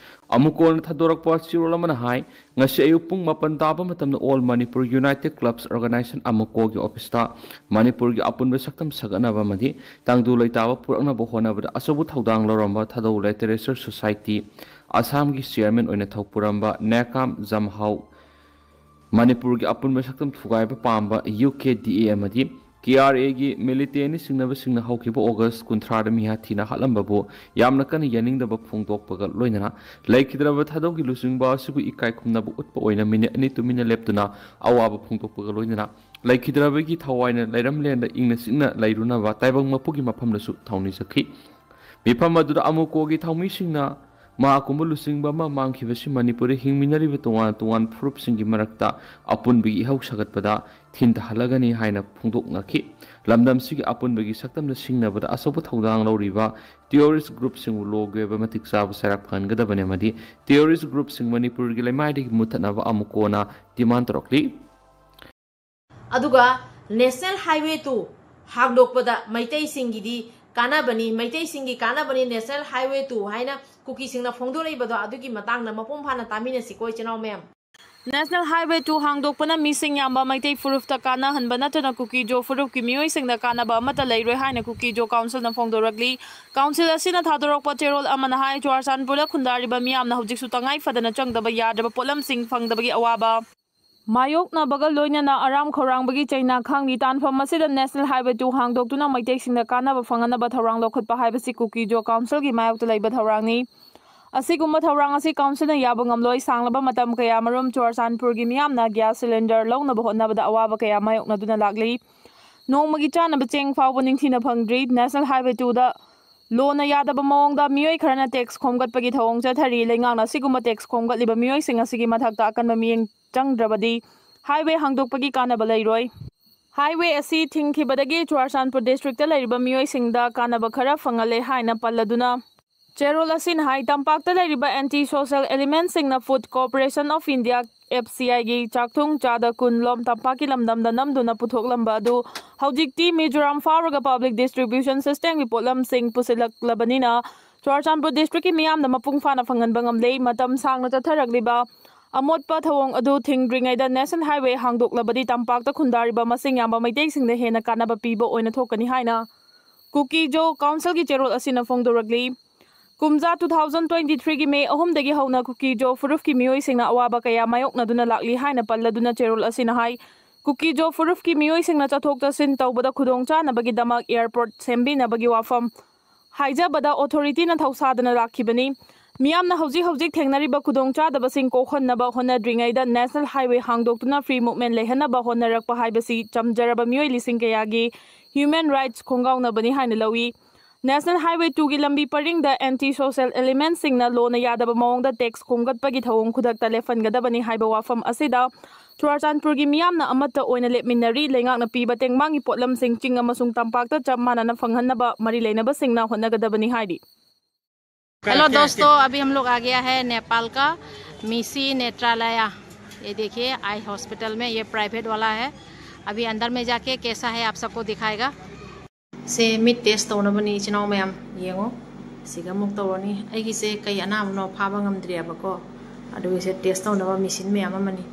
ꯑꯃꯨꯀꯣꯅ ꯊꯥꯗꯣꯔꯛꯄ ꯆꯦꯔꯣꯜ ꯑꯃꯅ ꯍꯥꯏ, ꯉꯁꯤ ꯑꯌꯨꯛ ꯄꯨꯡ ꯃꯥꯄꯟ ꯇꯥꯕ ꯃꯇꯝꯗ All Manipur United Clubs Organization, ꯑꯃꯨꯀꯣꯒꯤ ꯑꯣꯐꯤꯁꯇ ꯃꯅꯤꯄꯨꯔꯒꯤ ꯑꯄꯨꯟꯕ ꯁꯛꯇꯝ ꯁꯥꯒꯠꯅꯕ ꯑꯃꯗꯤ ꯇꯪꯗꯨ ꯂꯩꯇꯥꯕ ꯄꯨꯔꯛꯅꯕ ꯍꯣꯠꯅꯕꯗ ꯑꯆꯧꯕ ꯊꯧꯗꯥꯡ ꯂꯧꯔꯝꯕ ꯊꯥꯗꯧ ꯂꯤꯇꯔꯦꯆꯔ ꯁꯣꯁꯥꯏꯇꯤ ꯑꯁꯥꯝꯒꯤ ꯆꯤꯌꯔꯃꯦꯟ ꯑꯣꯏꯅ ꯊꯧꯄꯨꯔꯝꯕ ꯅꯦꯀꯥꯝ ꯖꯝꯍꯥꯎ, ꯃꯅꯤꯄꯨꯔꯒꯤ ꯑꯄꯨꯟꯕ ꯁꯛꯇꯝ ꯊꯨꯒꯥꯏꯕ ꯄꯥꯝꯕ ꯌꯨ ꯀꯦ ꯗꯤ ꯑꯦ ꯑꯃꯗꯤ ꯀꯦ ꯑꯥꯔ ꯑꯦꯒꯤ ꯃꯤꯂꯤꯇꯦꯟꯅꯤ ꯆꯤꯡꯅꯕꯁꯤꯡꯅ ꯍꯧꯈꯤꯕ ꯑꯣꯒꯁ ꯀꯨꯟꯊ꯭ꯔꯥꯗ ꯃꯤꯍꯥꯊꯤꯅ ꯍꯥꯠꯂꯝꯕꯕꯨ ꯌꯥꯝꯅ ꯀꯟꯅ ꯌꯥꯅꯤꯡꯗꯕ ꯐꯣꯡꯗꯣꯛꯄꯒ ꯂꯣꯏꯅꯅ ꯂꯩꯈꯤꯗ꯭ꯔꯕ ꯊꯥꯗꯧꯒꯤ ꯂꯨꯆꯤꯡꯕ ꯑꯁꯤꯕꯨ ꯏꯀꯥꯏ ꯈꯨꯝꯅꯕ ꯎꯠꯄ ꯑꯣꯏꯅ ꯃꯤꯅꯤꯠ ꯑꯅꯤ ꯇꯨꯃꯤꯟꯅ ꯂꯦꯞꯇꯨꯅ ꯑꯋꯥꯕ ꯐꯣꯡꯗꯣꯛꯄꯒ ꯂꯣꯏꯅꯅ ꯂꯩꯈꯤꯗ꯭ꯔꯕꯒꯤ ꯊꯋꯥꯏꯅ ꯂꯩꯔꯝꯂꯦꯟꯗ ꯏꯪꯅ ꯆꯤꯛꯅ ꯂꯩꯔꯨꯅꯕ ꯇꯥꯏꯕꯪ ꯃꯄꯨꯒꯤ ꯃꯐꯝꯗꯁꯨ ꯊꯧꯅꯤꯖꯈꯤ꯫ ꯃꯤꯐꯝ ꯑꯗꯨꯗ ꯑꯃꯨꯀꯣꯒꯤ ꯊꯧꯃꯤꯁꯤꯡꯅ ꯃꯥ ꯑꯀꯨꯝꯕ ꯂꯨꯆꯤꯡꯕ ꯑꯃ ꯃꯥꯡꯈꯤꯕꯁꯤ ꯃꯅꯤꯄꯨꯔꯗ ꯍꯤꯡꯃꯤꯟꯅꯔꯤꯕ ꯇꯣꯉꯥꯟ ꯇꯣꯉꯥꯟꯕ ꯐꯨꯔꯨꯞꯁꯤꯡꯒꯤ ꯃꯔꯛꯇ ꯑꯄꯨꯟꯕꯒꯤ ꯏꯍꯧ ꯁꯥꯒꯠꯄꯗ ꯊꯤꯟꯊꯍꯜꯂꯒꯅꯤ ꯍꯥꯏꯅ ꯐꯣꯡꯗꯣꯛꯅꯈꯤ꯫ ꯂꯝꯗꯝꯁꯤꯒꯤ ꯑꯄꯨꯟꯕꯒꯤ ꯁꯛꯇꯝꯗ ꯁꯤꯡꯅꯕꯗ ꯑꯆꯧꯕ ꯊꯧꯗꯥꯡ ꯂꯧꯔꯤꯕ terrorist groupꯁꯤꯡꯕꯨ ꯂꯣꯒꯤ ꯑꯣꯏꯕ ꯃꯇꯤꯛ ꯆꯥꯕ ꯆꯩꯔꯥꯛ ꯐꯪꯍꯟꯒꯗꯕꯅꯤ ꯑꯃꯗꯤ terrorist groupꯁꯤꯡ ꯃꯅꯤꯄꯨꯔꯒꯤ ꯂꯩꯃꯥꯏꯗꯒꯤ ꯃꯨꯠꯊꯠꯅꯕ ꯑꯃꯨꯀꯣꯅ demand ꯇꯧꯔꯛꯂꯤ꯫ ꯑꯗꯨꯒ National Highway two ꯍꯥꯡꯗꯣꯛꯄꯗ ꯃꯩꯇꯩꯁꯤꯡꯒꯤꯗꯤ ꯀꯥꯟꯅꯕꯅꯤ, ꯃꯩꯇꯩꯁꯤꯡꯒꯤ ꯀꯥꯟꯅꯕꯅꯤ National Highway two ꯍꯥꯏꯅ ꯀꯨꯀꯤꯁꯤꯡꯅ ꯐꯣꯡꯗꯣꯔꯛꯏꯕꯗꯣ, ꯑꯗꯨꯒꯤ ꯃꯇꯥꯡꯗ ꯃꯄꯨꯡ ꯐꯥꯅ ꯇꯥꯃꯤꯟꯅꯁꯤꯀꯣ, ꯏꯆꯤꯟ ꯏꯅꯥꯎ ꯃꯌꯥꯝ꯫ National Highway two ꯍꯥꯡꯗꯣꯛꯄꯅ ꯃꯤꯁꯤꯡ ꯌꯥꯝꯕ ꯃꯩꯇꯩ ꯐꯨꯔꯨꯞꯇ ꯀꯥꯟꯅꯍꯟꯕ ꯅꯠꯇꯅ ꯀꯨꯀꯤꯖꯣ ꯐꯨꯔꯨꯞꯀꯤ ꯃꯤꯑꯣꯏꯁꯤꯡꯗ ꯀꯥꯟꯅꯕ ꯑꯃꯠꯇ ꯂꯩꯔꯣꯏ ꯍꯥꯏꯅ ꯀꯨꯀꯤꯖꯣ ꯀꯥꯎꯟꯁꯤꯜꯅ ꯐꯣꯡꯗꯣꯔꯛꯂꯤ꯫ ꯀꯥꯎꯟꯁꯤꯜ ꯑꯁꯤꯅ ꯊꯥꯗꯣꯔꯛꯄ ꯆꯦꯔꯣꯜ ꯑꯃꯅ ꯍꯥꯏ, ꯆꯨꯔꯥꯆꯥꯟꯄꯨꯔꯗ ꯈꯨꯟꯗꯥꯔꯤꯕ ꯃꯤꯌꯥꯝꯅ ꯍꯧꯖꯤꯛꯁꯨ ꯇꯉꯥꯏ ꯐꯗꯅ ꯆꯪꯗꯕ ꯌꯥꯗ꯭ꯔꯕ ꯄꯣꯠꯂꯝꯁꯤꯡ ꯐꯪꯗꯕꯒꯤ ꯑꯋꯥꯕ ꯃꯥꯌꯣꯛꯅꯕꯒ ꯂꯣꯏꯅꯅ ꯑꯔꯥꯝ ꯈꯧꯔꯥꯡꯕꯒꯤ ꯆꯩꯅꯥ ꯈꯥꯡꯂꯤ꯫ ꯇꯥꯟꯐꯝ ꯑꯁꯤꯗ National Highway two ꯍꯥꯡꯗꯣꯛꯇꯨꯅ ꯃꯩꯇꯩꯁꯤꯡꯗ ꯀꯥꯟꯅꯕ ꯐꯪꯍꯟꯅꯕ ꯊꯧꯔꯥꯡ ꯂꯧꯈꯠꯄ ꯍꯥꯏꯕꯁꯤ ꯀꯨꯀꯤꯖꯣ ꯀꯥꯎꯟꯁꯤꯜꯒꯤ ꯃꯥꯌꯣꯛꯇ ꯂꯩꯕ ꯊꯧꯔꯥꯡꯅꯤ꯫ ꯑꯁꯤꯒꯨꯝꯕ ꯊꯧꯔꯥꯡ ꯑꯁꯤ ꯀꯥꯎꯟꯁꯤꯜꯅ ꯌꯥꯕ ꯉꯝꯂꯣꯏ꯫ ꯁꯥꯡꯂꯕ ꯃꯇꯝ ꯀꯌꯥꯃꯔꯨꯝ ꯆꯨꯔꯥꯆꯥꯟꯄꯨꯔꯒꯤ ꯃꯤꯌꯥꯝꯅ gas cylinder ꯂꯧꯅꯕ ꯍꯣꯠꯅꯕꯗ ꯑꯋꯥꯕ ꯀꯌꯥ ꯃꯥꯌꯣꯛꯅꯗꯨꯅ ꯂꯥꯛꯂꯤ꯫ ꯅꯣꯡꯃꯒꯤ ꯆꯥꯅꯕ ꯆꯦꯡ ꯐꯥꯎꯕ ꯅꯤꯡꯊꯤꯅ ꯐꯪꯗ꯭ꯔꯤ꯫ National Highway two ꯗ ꯂꯣꯅ ꯌꯥꯗꯕ ꯃꯑꯣꯡꯗ ꯃꯤꯑꯣꯏ ꯈꯔꯅ tax ꯈꯣꯝꯒꯠꯄꯒꯤ ꯊꯧꯑꯣꯡ ꯆꯠꯊꯔꯤ꯫ ꯂꯩꯉꯥꯛꯅ ꯑꯁꯤꯒꯨꯝꯕ tax ꯈꯣꯝꯒꯠꯂꯤꯕ ꯃꯤꯑꯣꯏꯁꯤꯡ ꯑꯁꯤꯒꯤ ꯃꯊꯛꯇ ꯑꯀꯟꯕ ꯃꯤꯠꯌꯦꯡ ꯆꯪꯗ꯭ꯔꯕꯗꯤ highway ꯍꯥꯡꯗꯣꯛꯄꯒꯤ ꯀꯥꯟꯅꯕ ꯂꯩꯔꯣꯏ꯫ Highway ꯑꯁꯤ ꯊꯤꯡꯈꯤꯕꯗꯒꯤ ꯆꯨꯔꯥꯆꯥꯟꯄꯨꯔ district ꯇ ꯂꯩꯔꯤꯕ ꯃꯤꯑꯣꯏꯁꯤꯡꯗ ꯀꯥꯟꯅꯕ ꯈꯔ ꯐꯪꯍꯜꯂꯦ ꯍꯥꯏꯅ ꯄꯜꯂꯗꯨꯅ ꯆꯦꯔꯣꯜ ꯑꯁꯤꯅ ꯍꯥꯏ, ꯇꯝꯄꯥꯛꯇ ꯂꯩꯔꯤꯕ anti social element ꯁꯤꯡꯅ Food Corporation of India, F C I ꯒꯤ ꯆꯥꯛꯊꯨꯡ ꯆꯥꯗ ꯀꯨꯟ ꯂꯣꯝ ꯇꯝꯄꯥꯛꯀꯤ ꯂꯝꯗꯝꯗ ꯅꯝꯗꯨꯅ ꯄꯨꯊꯣꯛꯂꯝꯕ ꯑꯗꯨ ꯍꯧꯖꯤꯛꯇꯤ ꯃꯤꯖꯣꯔꯥꯝ ꯐꯥꯎꯔꯒ public distribution system ꯒꯤ ꯄꯣꯠꯂꯝꯁꯤꯡ ꯄꯨꯁꯤꯜꯂꯛꯂꯕꯅꯤꯅ ꯆꯨꯔꯥꯆꯥꯟꯄꯨꯔ district ꯀꯤ ꯃꯤꯌꯥꯝꯅ ꯃꯄꯨꯡ ꯐꯥꯅ ꯐꯪꯍꯟꯕ ꯉꯝꯂꯦ꯫ ꯃꯇꯝ ꯁꯥꯡꯅ ꯆꯠꯊꯔꯛꯂꯤꯕ ꯑꯃꯣꯠꯄ ꯊꯧꯑꯣꯡ ꯑꯗꯨ ꯊꯤꯡꯗ꯭ꯔꯤꯉꯩꯗ National Highway ꯍꯥꯡꯗꯣꯛꯂꯕꯗꯤ ꯇꯝꯄꯥꯛꯇ ꯈꯨꯟꯗꯥꯔꯤꯕ ꯃꯁꯤꯡ ꯌꯥꯝꯕ ꯃꯩꯇꯩꯁꯤꯡꯗ ꯍꯦꯟꯅ ꯀꯥꯟꯅꯕ ꯄꯤꯕ ꯑꯣꯏꯅ ꯊꯣꯛꯀꯅꯤ ꯍꯥꯏꯅ ꯀꯨꯀꯤꯖꯣ ꯀꯥꯎꯟꯁꯤꯜꯒꯤ ꯆꯦꯔꯣꯜ ꯑꯁꯤꯅ ꯐꯣꯡꯗꯣꯔꯛꯂꯤ꯫ ꯀꯨꯝꯖꯥ two thousand twenty three ꯒꯤ May ꯑꯍꯨꯝꯗꯒꯤ ꯍꯧꯅ ꯀꯨꯀꯤꯖꯣ ꯐꯨꯔꯨꯞꯀꯤ ꯃꯤꯑꯣꯏꯁꯤꯡꯅ ꯑꯋꯥꯕ ꯀꯌꯥ ꯃꯥꯌꯣꯛꯅꯗꯨꯅ ꯂꯥꯛꯂꯤ ꯍꯥꯏꯅ ꯄꯜꯂꯗꯨꯅ ꯆꯦꯔꯣꯜ ꯑꯁꯤꯅ ꯍꯥꯏ, ꯀꯨꯀꯤꯖꯣ ꯐꯨꯔꯨꯞꯀꯤ ꯃꯤꯑꯣꯏꯁꯤꯡꯅ ꯆꯠꯊꯣꯛ ꯆꯠꯁꯤꯟ ꯇꯧꯕꯗ ꯈꯨꯗꯣꯡꯆꯥꯅꯕꯒꯤꯗꯃꯛ airport ꯁꯦꯝꯕꯤꯅꯕꯒꯤ ꯋꯥꯐꯝ ꯍꯥꯏꯖꯕꯗ authority ꯅ ꯊꯧꯁꯥꯗꯅ ꯂꯥꯛꯈꯤꯕꯅꯤ꯫ ꯃꯤꯌꯥꯝꯅ ꯍꯧꯖꯤꯛ ꯍꯧꯖꯤꯛ ꯊꯦꯡꯅꯔꯤꯕ ꯈꯨꯗꯣꯡꯆꯥꯗꯕꯁꯤꯡ ꯀꯣꯛꯍꯟꯅꯕ ꯍꯣꯠꯅꯗ꯭ꯔꯤꯉꯩꯗ National Highway ꯍꯥꯡꯗꯣꯛꯇꯨꯅ free movement ꯂꯩꯍꯟꯅꯕ ꯍꯣꯠꯅꯔꯛꯄ ꯍꯥꯏꯕꯁꯤ ꯆꯝꯖꯔꯕ ꯃꯤꯑꯣꯏ ꯂꯤꯁꯤꯡ ꯀꯌꯥꯒꯤ human rights ꯈꯣꯡꯒꯥꯎꯅꯕꯅꯤ ꯍꯥꯏꯅ ꯂꯧꯏ꯫ National Highway two ꯒꯤ ꯂꯝꯕꯤ ꯄꯔꯤꯡꯗ anti social elementꯁꯤꯡꯅ ꯂꯣꯅ ꯌꯥꯗꯕ ꯃꯑꯣꯡꯗ tax ꯈꯣꯝꯒꯠꯄꯒꯤ ꯊꯧꯑꯣꯡ ꯈꯨꯗꯛꯇ ꯂꯦꯞꯍꯟꯒꯗꯕꯅꯤ ꯍꯥꯏꯕ ꯋꯥꯐꯝ ꯑꯁꯤꯗ ꯆꯨꯔꯥꯆꯥꯟꯄꯨꯔꯒꯤ ꯃꯤꯌꯥꯝꯅ ꯑꯃꯠꯇ ꯑꯣꯏꯅ ꯂꯦꯞꯃꯤꯟꯅꯔꯤ꯫ ꯂꯩꯉꯥꯛꯅ ꯄꯤꯕ ꯇꯦꯡꯕꯥꯡꯒꯤ ꯄꯣꯠꯂꯝꯁꯤꯡ ꯆꯤꯡ ꯑꯃꯁꯨꯡ ꯇꯝꯄꯥꯛꯇ ꯆꯞ ꯃꯥꯟꯅꯅ ꯐꯪꯍꯟꯅꯕ ꯃꯔꯤ ꯂꯩꯅꯕꯁꯤꯡꯅ ꯍꯣꯠꯅꯒꯗꯕꯅꯤ ꯍꯥꯏꯔꯤ꯫ हेलो दोस्तों, अभी हम लोग आ गया है नेपाल का मिसी नेत्रालया। ये देखिए, आई हॉस्पिटल में, ये प्राइवेट वाला है। अभी अंदर में जाके कैसा है आप सबको दिखाएगा। ꯁꯦ ꯃꯤꯠ ꯇꯦꯁ ꯇꯧꯅꯕꯅꯤ ꯏꯆꯤꯟ ꯏꯅꯥꯎ ꯃꯌꯥꯝ꯫ ꯌꯦꯡꯉꯣ, ꯁꯤꯒ ꯑꯃꯨꯛ ꯇꯧꯔꯅꯤ꯫ ꯑꯩꯒꯤꯁꯦ ꯀꯩ ꯑꯅꯥꯕꯅꯣ ꯐꯥꯕ ꯉꯝꯗ꯭ꯔꯤꯑꯕꯀꯣ꯫ ꯑꯗꯨꯒꯤꯁꯦ ꯇꯦꯁ ꯇꯧꯅꯕ ꯃꯦꯆꯤꯟ ꯃꯌꯥꯝ ꯑꯃꯅꯤ꯫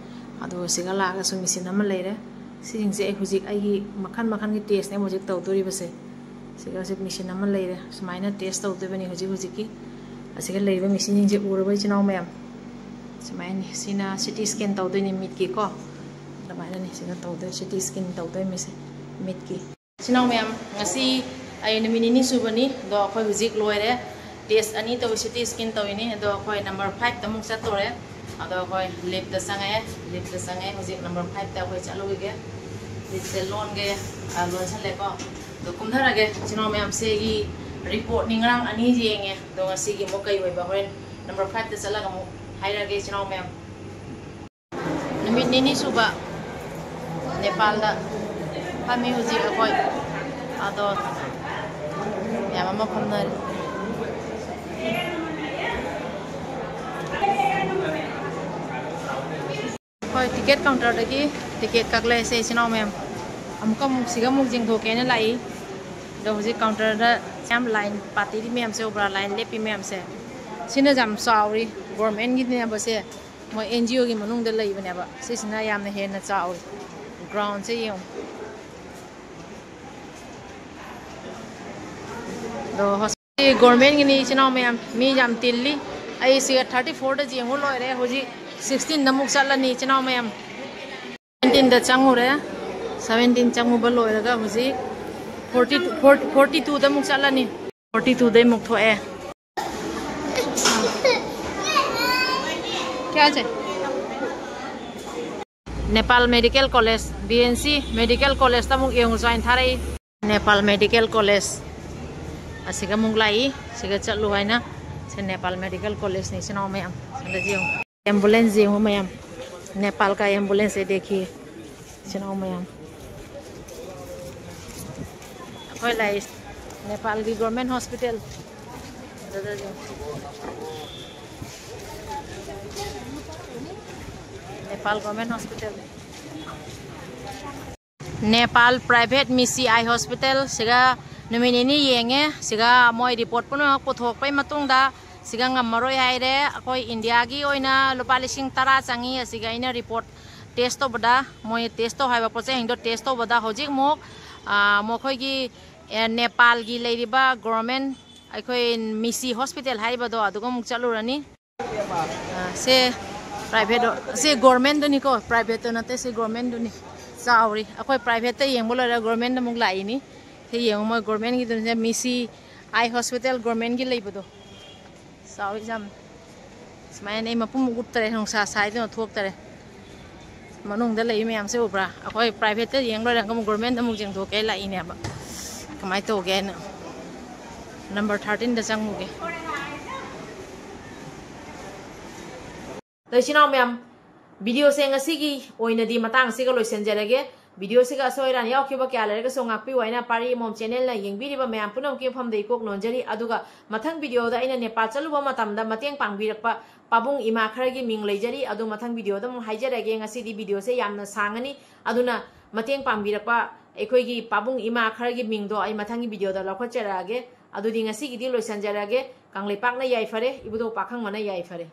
ꯑꯗꯣ ꯁꯤꯒ ꯂꯥꯛꯑꯒꯁꯨ ꯃꯦꯆꯤꯟ ꯑꯃ ꯂꯩꯔꯦ꯫ ꯁꯤꯁꯤꯡꯁꯦ ꯑꯩ ꯍꯧꯖꯤꯛ ꯑꯩꯒꯤ ꯃꯈꯜ ꯃꯈꯜꯒꯤ ꯇꯦꯁꯅꯦ ꯍꯧꯖꯤꯛ ꯇꯧꯗꯣꯔꯤꯕꯁꯦ꯫ ꯁꯤꯒ ꯍꯧꯖꯤꯛ ꯃꯦꯆꯤꯟ ꯑꯃ ꯂꯩꯔꯦ꯫ ꯁꯨꯃꯥꯏꯅ ꯇꯦꯁ ꯇꯧꯗꯣꯏꯕꯅꯤ ꯍꯧꯖꯤꯛ ꯍꯧꯖꯤꯛꯀꯤ꯫ ꯑꯁꯤꯒ ꯂꯩꯔꯤꯕ ꯃꯦꯆꯤꯟꯁꯤꯡꯁꯦ ꯎꯔꯕ ꯏꯆꯤꯟ ꯏꯅꯥꯎ ꯃꯌꯥꯝ? ꯁꯨꯃꯥꯏꯅꯅꯤ꯫ ꯁꯤꯅ ꯁꯤ ꯇꯤ ꯁ꯭ꯀꯦꯟ ꯇꯧꯗꯣꯏꯅꯤ ꯃꯤꯠꯀꯤꯀꯣ꯫ ꯑꯗꯨꯃꯥꯏꯅꯅꯤ ꯁꯤꯅ ꯇꯧꯗꯣꯏ, ꯁꯤ ꯇꯤ ꯁ꯭ꯀꯦꯟ ꯇꯧꯗꯣꯏ ꯃꯤꯁꯦ ꯃꯤꯠꯀꯤ꯫ ꯏꯆꯤꯟ ꯏꯅꯥꯎ ꯃꯌꯥꯝ, ꯉꯁꯤ ꯑꯩ ꯅꯨꯃꯤꯠ ꯅꯤꯅꯤ ꯁꯨꯕꯅꯤ꯫ ꯑꯗꯣ ꯑꯩꯈꯣꯏ ꯍꯧꯖꯤꯛ ꯂꯣꯏꯔꯦ꯫ ꯇꯦꯁ ꯑꯅꯤ ꯇꯧꯏ, ꯁꯤ ꯇꯤ ꯁ꯭ꯀꯦꯟ ꯇꯧꯏꯅꯤ꯫ ꯑꯗꯣ ꯑꯩꯈꯣꯏ ꯅꯝꯕꯔ ꯐꯥꯏꯚꯇ ꯑꯃꯨꯛ ꯆꯠꯇꯣꯔꯦ꯫ ꯑꯗꯣ ꯑꯩꯈꯣꯏ ꯂꯤꯐꯇ ꯆꯪꯉꯛꯑꯦ꯫ ꯂꯤꯐꯇ ꯆꯪꯉꯛꯑꯦ꯫ ꯍꯧꯖꯤꯛ ꯅꯝꯕꯔ ꯐꯥꯏꯚꯇ ꯑꯩꯈꯣꯏ ꯆꯠꯂꯨꯈꯤꯒꯦ꯫ ꯂꯤꯐꯁꯦ ꯂꯣꯟꯒꯦ, ꯑ, ꯂꯣꯟꯁꯜꯂꯦꯀꯣ꯫ ꯑꯗꯣ ꯀꯨꯝꯊꯔꯒꯦ꯫ ꯏꯆꯤꯟ ꯏꯅꯥꯎ ꯃꯌꯥꯝꯁꯦ ꯑꯩꯒꯤ ꯔꯤꯄꯣꯔꯠꯅꯤ꯫ ꯉꯔꯥꯡ ꯑꯅꯤ ꯌꯦꯡꯉꯦ꯫ ꯑꯗꯣ ꯉꯁꯤꯒꯤ ꯑꯃꯨꯛ ꯀꯩ ꯑꯣꯏꯕ ꯍꯣꯔꯦꯟ ꯅꯝꯕꯔ ꯐꯥꯏꯚꯇ ꯆꯠꯂꯒ ꯑꯃꯨꯛ ꯍꯥꯏꯔꯛꯑꯒꯦ ꯏꯆꯤꯟ ꯏꯅꯥꯎ ꯃꯌꯥꯝ꯫ ꯅꯨꯃꯤꯠ ꯅꯤꯅꯤ ꯁꯨꯕ ꯅꯦꯄꯥꯜꯗ ꯐꯝꯃꯤ ꯍꯧꯖꯤꯛ ꯑꯩꯈꯣꯏ꯫ ꯑꯗꯣ ꯃꯌꯥꯝ ꯑꯃ ꯐꯝꯅꯔꯤ꯫ ꯍꯣꯏ, ꯇꯤꯀꯦꯠ ꯀꯥꯎꯟꯇꯔꯗꯒꯤ ꯇꯤꯀꯦꯠ ꯀꯛꯂꯦ ꯁꯦ ꯏꯆꯤꯟ ꯏꯅꯥꯎ ꯃꯌꯥꯝ꯫ ꯑꯃꯨꯛꯀ ꯑꯃꯨꯛ ꯁꯤꯒ ꯑꯃꯨꯛ ꯌꯦꯡꯊꯣꯛꯀꯦꯅ ꯂꯥꯛꯏ꯫ ꯑꯗꯣ ꯍꯧꯖꯤꯛ ꯀꯥꯎꯟꯇꯔꯗ ꯌꯥꯝ ꯂꯥꯏꯟ ꯄꯥꯠꯇꯤꯗꯤ ꯃꯌꯥꯝꯁꯦ ꯎꯕ꯭ꯔꯥ? ꯂꯥꯏꯟ ꯂꯦꯞꯄꯤ ꯃꯌꯥꯝꯁꯦ꯫ ꯁꯤꯅ ꯌꯥꯝ ꯆꯥꯎꯔꯤ꯫ ꯒꯣꯔꯃꯦꯟꯒꯤꯅꯦꯕ ꯁꯦ꯫ ꯃꯣꯏ ꯑꯦꯟ ꯖꯤ ꯑꯣꯒꯤ ꯃꯅꯨꯡꯗ ꯂꯩꯕꯅꯦꯕ꯫ ꯁꯤꯁꯤꯅ ꯌꯥꯝꯅ ꯍꯦꯟꯅ ꯆꯥꯎꯔꯤ꯫ ꯒ꯭ꯔꯥꯎꯟꯁꯦ ꯌꯦꯡꯉꯨ꯫ ꯑꯗꯣ ꯍꯣꯁ-, ꯁꯤ ꯒꯣꯔꯃꯦꯟꯒꯤꯅꯤ ꯏꯆꯤꯟ ꯏꯅꯥꯎ ꯃꯌꯥꯝ꯫ ꯃꯤ ꯌꯥꯝ ꯇꯤꯜꯂꯤ꯫ ꯑꯩ ꯁꯤꯒ ꯊꯥꯔꯇꯤ ꯐꯣꯔꯗ ꯌꯦꯡꯉꯨ ꯂꯣꯏꯔꯦ꯫ ꯍꯧꯖꯤꯛ ꯁꯤꯛꯁꯇꯤꯟꯗ ꯑꯃꯨꯛ ꯆꯠꯂꯅꯤ ꯏꯆꯤꯟ ꯏꯅꯥꯎ ꯃꯌꯥꯝ꯫ ꯁꯚꯦꯟꯇꯤꯟꯗ ꯆꯪꯉꯨꯔꯦ꯫ ꯁꯚꯦꯟꯇꯤꯟ ꯆꯪꯉꯨꯕ ꯂꯣꯏꯔꯒ ꯍꯧꯖꯤꯛ ꯐꯣꯔꯇꯤ ꯇꯨ, ꯐꯣꯔꯇꯤ ꯇꯨꯗ ꯑꯃꯨꯛ ꯆꯠꯂꯅꯤ꯫ ꯐꯣꯔꯇꯤ ꯇꯨꯗꯩ ꯑꯃꯨꯛ ꯊꯣꯛꯑꯦ꯫ ꯀꯥꯏ ꯆꯠ-, Nepal Medical College, B N C Medical College ꯇ ꯑꯃꯨꯛ ꯌꯦꯡꯉꯨ ꯍꯥꯏꯅ ꯊꯥꯔꯛꯏ꯫ Nepal Medical College ꯑꯁꯤꯒ ꯑꯃꯨꯛ ꯂꯥꯛꯏ, ꯁꯤꯒ ꯆꯠꯂꯨ ꯍꯥꯏꯅ꯫ ꯁꯤ Nepal Medical College ꯅꯤ, ꯏꯆꯤꯟ ꯏꯅꯥꯎ ꯃꯌꯥꯝ꯫ ꯁꯤꯗ ꯌꯦꯡꯉꯨ, ambulance ꯌꯦꯡꯉꯨ ꯃꯌꯥꯝ, Nepal ꯀ ambulance ꯁꯦ ꯗꯦꯈꯤ, ꯏꯆꯤꯟ ꯏꯅꯥꯎ ꯃꯌꯥꯝ꯫ ꯑꯩꯈꯣꯏ ꯂꯥꯛꯏ Nepal ꯒꯤ Government Hospital꯫ ꯑꯗꯨꯗ ꯌꯦꯡꯉꯨ꯫ Nepal Government Hospital꯫ Nepal Private Misi Eye Hospital ꯁꯤꯒ ꯅꯨꯃꯤꯠ ꯅꯤꯅꯤ ꯌꯦꯡꯉꯦ꯫ ꯁꯤꯒ ꯃꯣꯏ report ꯄꯨꯝꯅꯃꯛ ꯄꯨꯊꯣꯛꯄꯩ ꯃꯇꯨꯡꯗ ꯁꯤꯒ ꯉꯝꯃꯔꯣꯏ ꯍꯥꯏꯔꯦ꯫ ꯑꯩꯈꯣꯏ India ꯒꯤ ꯑꯣꯏꯅ ꯂꯨꯄꯥ ꯂꯤꯁꯤꯡ ꯇꯔꯥ ꯆꯪꯉꯤ꯫ ꯑꯁꯤꯒ ꯑꯩꯅ report test ꯇꯧꯕꯗ, ꯃꯣꯏ test ꯇꯧ ꯍꯥꯏꯕ ꯄꯣꯠ ꯆꯩꯁꯤꯡꯗꯣ test ꯇꯧꯕꯗ ꯍꯧꯖꯤꯛ ꯑꯃꯨꯛ, ꯑ, ꯃꯈꯣꯏꯒꯤ, ꯑꯦ, Nepal ꯒꯤ ꯂꯩꯔꯤꯕ government, ꯑꯩꯈꯣꯏ Misi Hospital ꯍꯥꯏꯔꯤꯕꯗꯣ, ꯑꯗꯨꯒ ꯑꯃꯨꯛ ꯆꯠꯂꯨꯔꯅꯤ꯫ ꯑ, ꯁꯦ private, ꯁꯤ government ꯗꯨꯅꯤꯀꯣ, private ꯇꯨ ꯅꯠꯇꯦ, ꯁꯤ government ꯗꯨꯅꯤ꯫ ꯆꯥꯎꯔꯤ꯫ ꯑꯩꯈꯣꯏ private ꯇ ꯌꯦꯡꯕ ꯂꯣꯏꯔ government ꯗ ꯑꯃꯨꯛ ꯂꯥꯛꯏꯅꯤ꯫ ꯁꯤ ꯌꯦꯡꯉꯨ, ꯃꯣꯏ government ꯒꯤꯗꯨꯅ Misi Eye Hospital, government ꯒꯤ ꯂꯩꯕꯗꯣ꯫ ꯆꯥꯎꯔꯤ ꯌꯥꯝ꯫ ꯁꯨꯃꯥꯏꯅ ꯑꯩ ꯃꯄꯨꯝ ꯎꯞꯇꯔꯦ, ꯅꯨꯡꯁꯥ ꯁꯥꯏꯗꯅ ꯊꯣꯛꯇꯔꯦ꯫ ꯃꯅꯨꯡꯗ ꯂꯩ ꯃꯌꯥꯝꯁꯦ ꯎꯕ꯭ꯔꯥ? ꯑꯩꯈꯣꯏ private ꯇ ꯌꯦꯡ ꯂꯣꯏꯔꯒ ꯑꯃꯨꯛ government ꯗ ꯑꯃꯨꯛ ꯌꯦꯡꯊꯣꯛꯀꯦ ꯂꯥꯛꯏꯅꯦꯕ꯫ ꯀꯃꯥꯏꯅ ꯇꯧꯒꯦ ꯍꯥꯏꯅ꯫ Number thirteen ꯗ ꯆꯪꯉꯨꯒꯦ꯫ ꯑꯗꯣ ꯏꯆꯤꯟ ꯏꯅꯥꯎ ꯃꯌꯥꯝ, video ꯁꯦ ꯉꯁꯤꯒꯤ ꯑꯣꯏꯅꯗꯤ ꯃꯇꯥꯡ ꯑꯁꯤꯒ ꯂꯣꯏꯁꯤꯟꯖꯔꯒꯦ꯫ Video ꯁꯤꯒ ꯑꯁꯣꯏ ꯑꯔꯥꯟ ꯌꯥꯎꯈꯤꯕ ꯀꯌꯥ ꯂꯩꯔꯒꯁꯨ ꯉꯥꯛꯄꯤꯌꯨ ꯍꯥꯏꯅ ꯄꯥꯔꯤ ꯑꯃꯣꯝ channel ꯅ ꯌꯦꯡꯕꯤꯔꯤꯕ ꯃꯌꯥꯝ ꯄꯨꯝꯅꯃꯛꯀꯤ ꯃꯐꯝꯗ ꯏꯀꯣꯛ ꯅꯣꯟꯖꯔꯤ꯫ ꯑꯗꯨꯒ ꯃꯊꯪ video ꯗ ꯑꯩꯅ ꯅꯦꯄꯥꯜ ꯆꯠꯂꯨꯕ ꯃꯇꯝꯗ ꯃꯇꯦꯡ ꯄꯥꯡꯕꯤꯔꯛꯄ ꯄꯥꯕꯨꯡ ꯏꯃꯥ ꯈꯔꯒꯤ ꯃꯤꯡ ꯂꯩꯖꯔꯤ꯫ ꯑꯗꯨ ꯃꯊꯪ video ꯗ ꯑꯃꯨꯛ ꯍꯥꯏꯖꯔꯒꯦ꯫ ꯉꯁꯤꯗꯤ video ꯁꯦ ꯌꯥꯝꯅ ꯁꯥꯡꯉꯅꯤ꯫ ꯑꯗꯨꯅ ꯃꯇꯦꯡ ꯄꯥꯡꯕꯤꯔꯛꯄ ꯑꯩꯈꯣꯏꯒꯤ ꯄꯥꯕꯨꯡ ꯏꯃꯥ ꯈꯔꯒꯤ ꯃꯤꯡꯗꯣ ꯑꯩ ꯃꯊꯪꯒꯤ video ꯗ ꯂꯧꯈꯠꯆꯔꯛꯑꯒꯦ꯫ ꯑꯗꯨꯗꯤ ꯉꯁꯤꯒꯤꯗꯤ ꯂꯣꯏꯁꯤꯟꯖꯔꯒꯦ꯫ ꯀꯪꯂꯩꯄꯥꯛꯅ ꯌꯥꯏꯐꯔꯦ, ꯏꯕꯨꯙꯧ ꯄꯥꯈꯪꯕꯅ ꯌꯥꯏꯐꯔꯦ꯫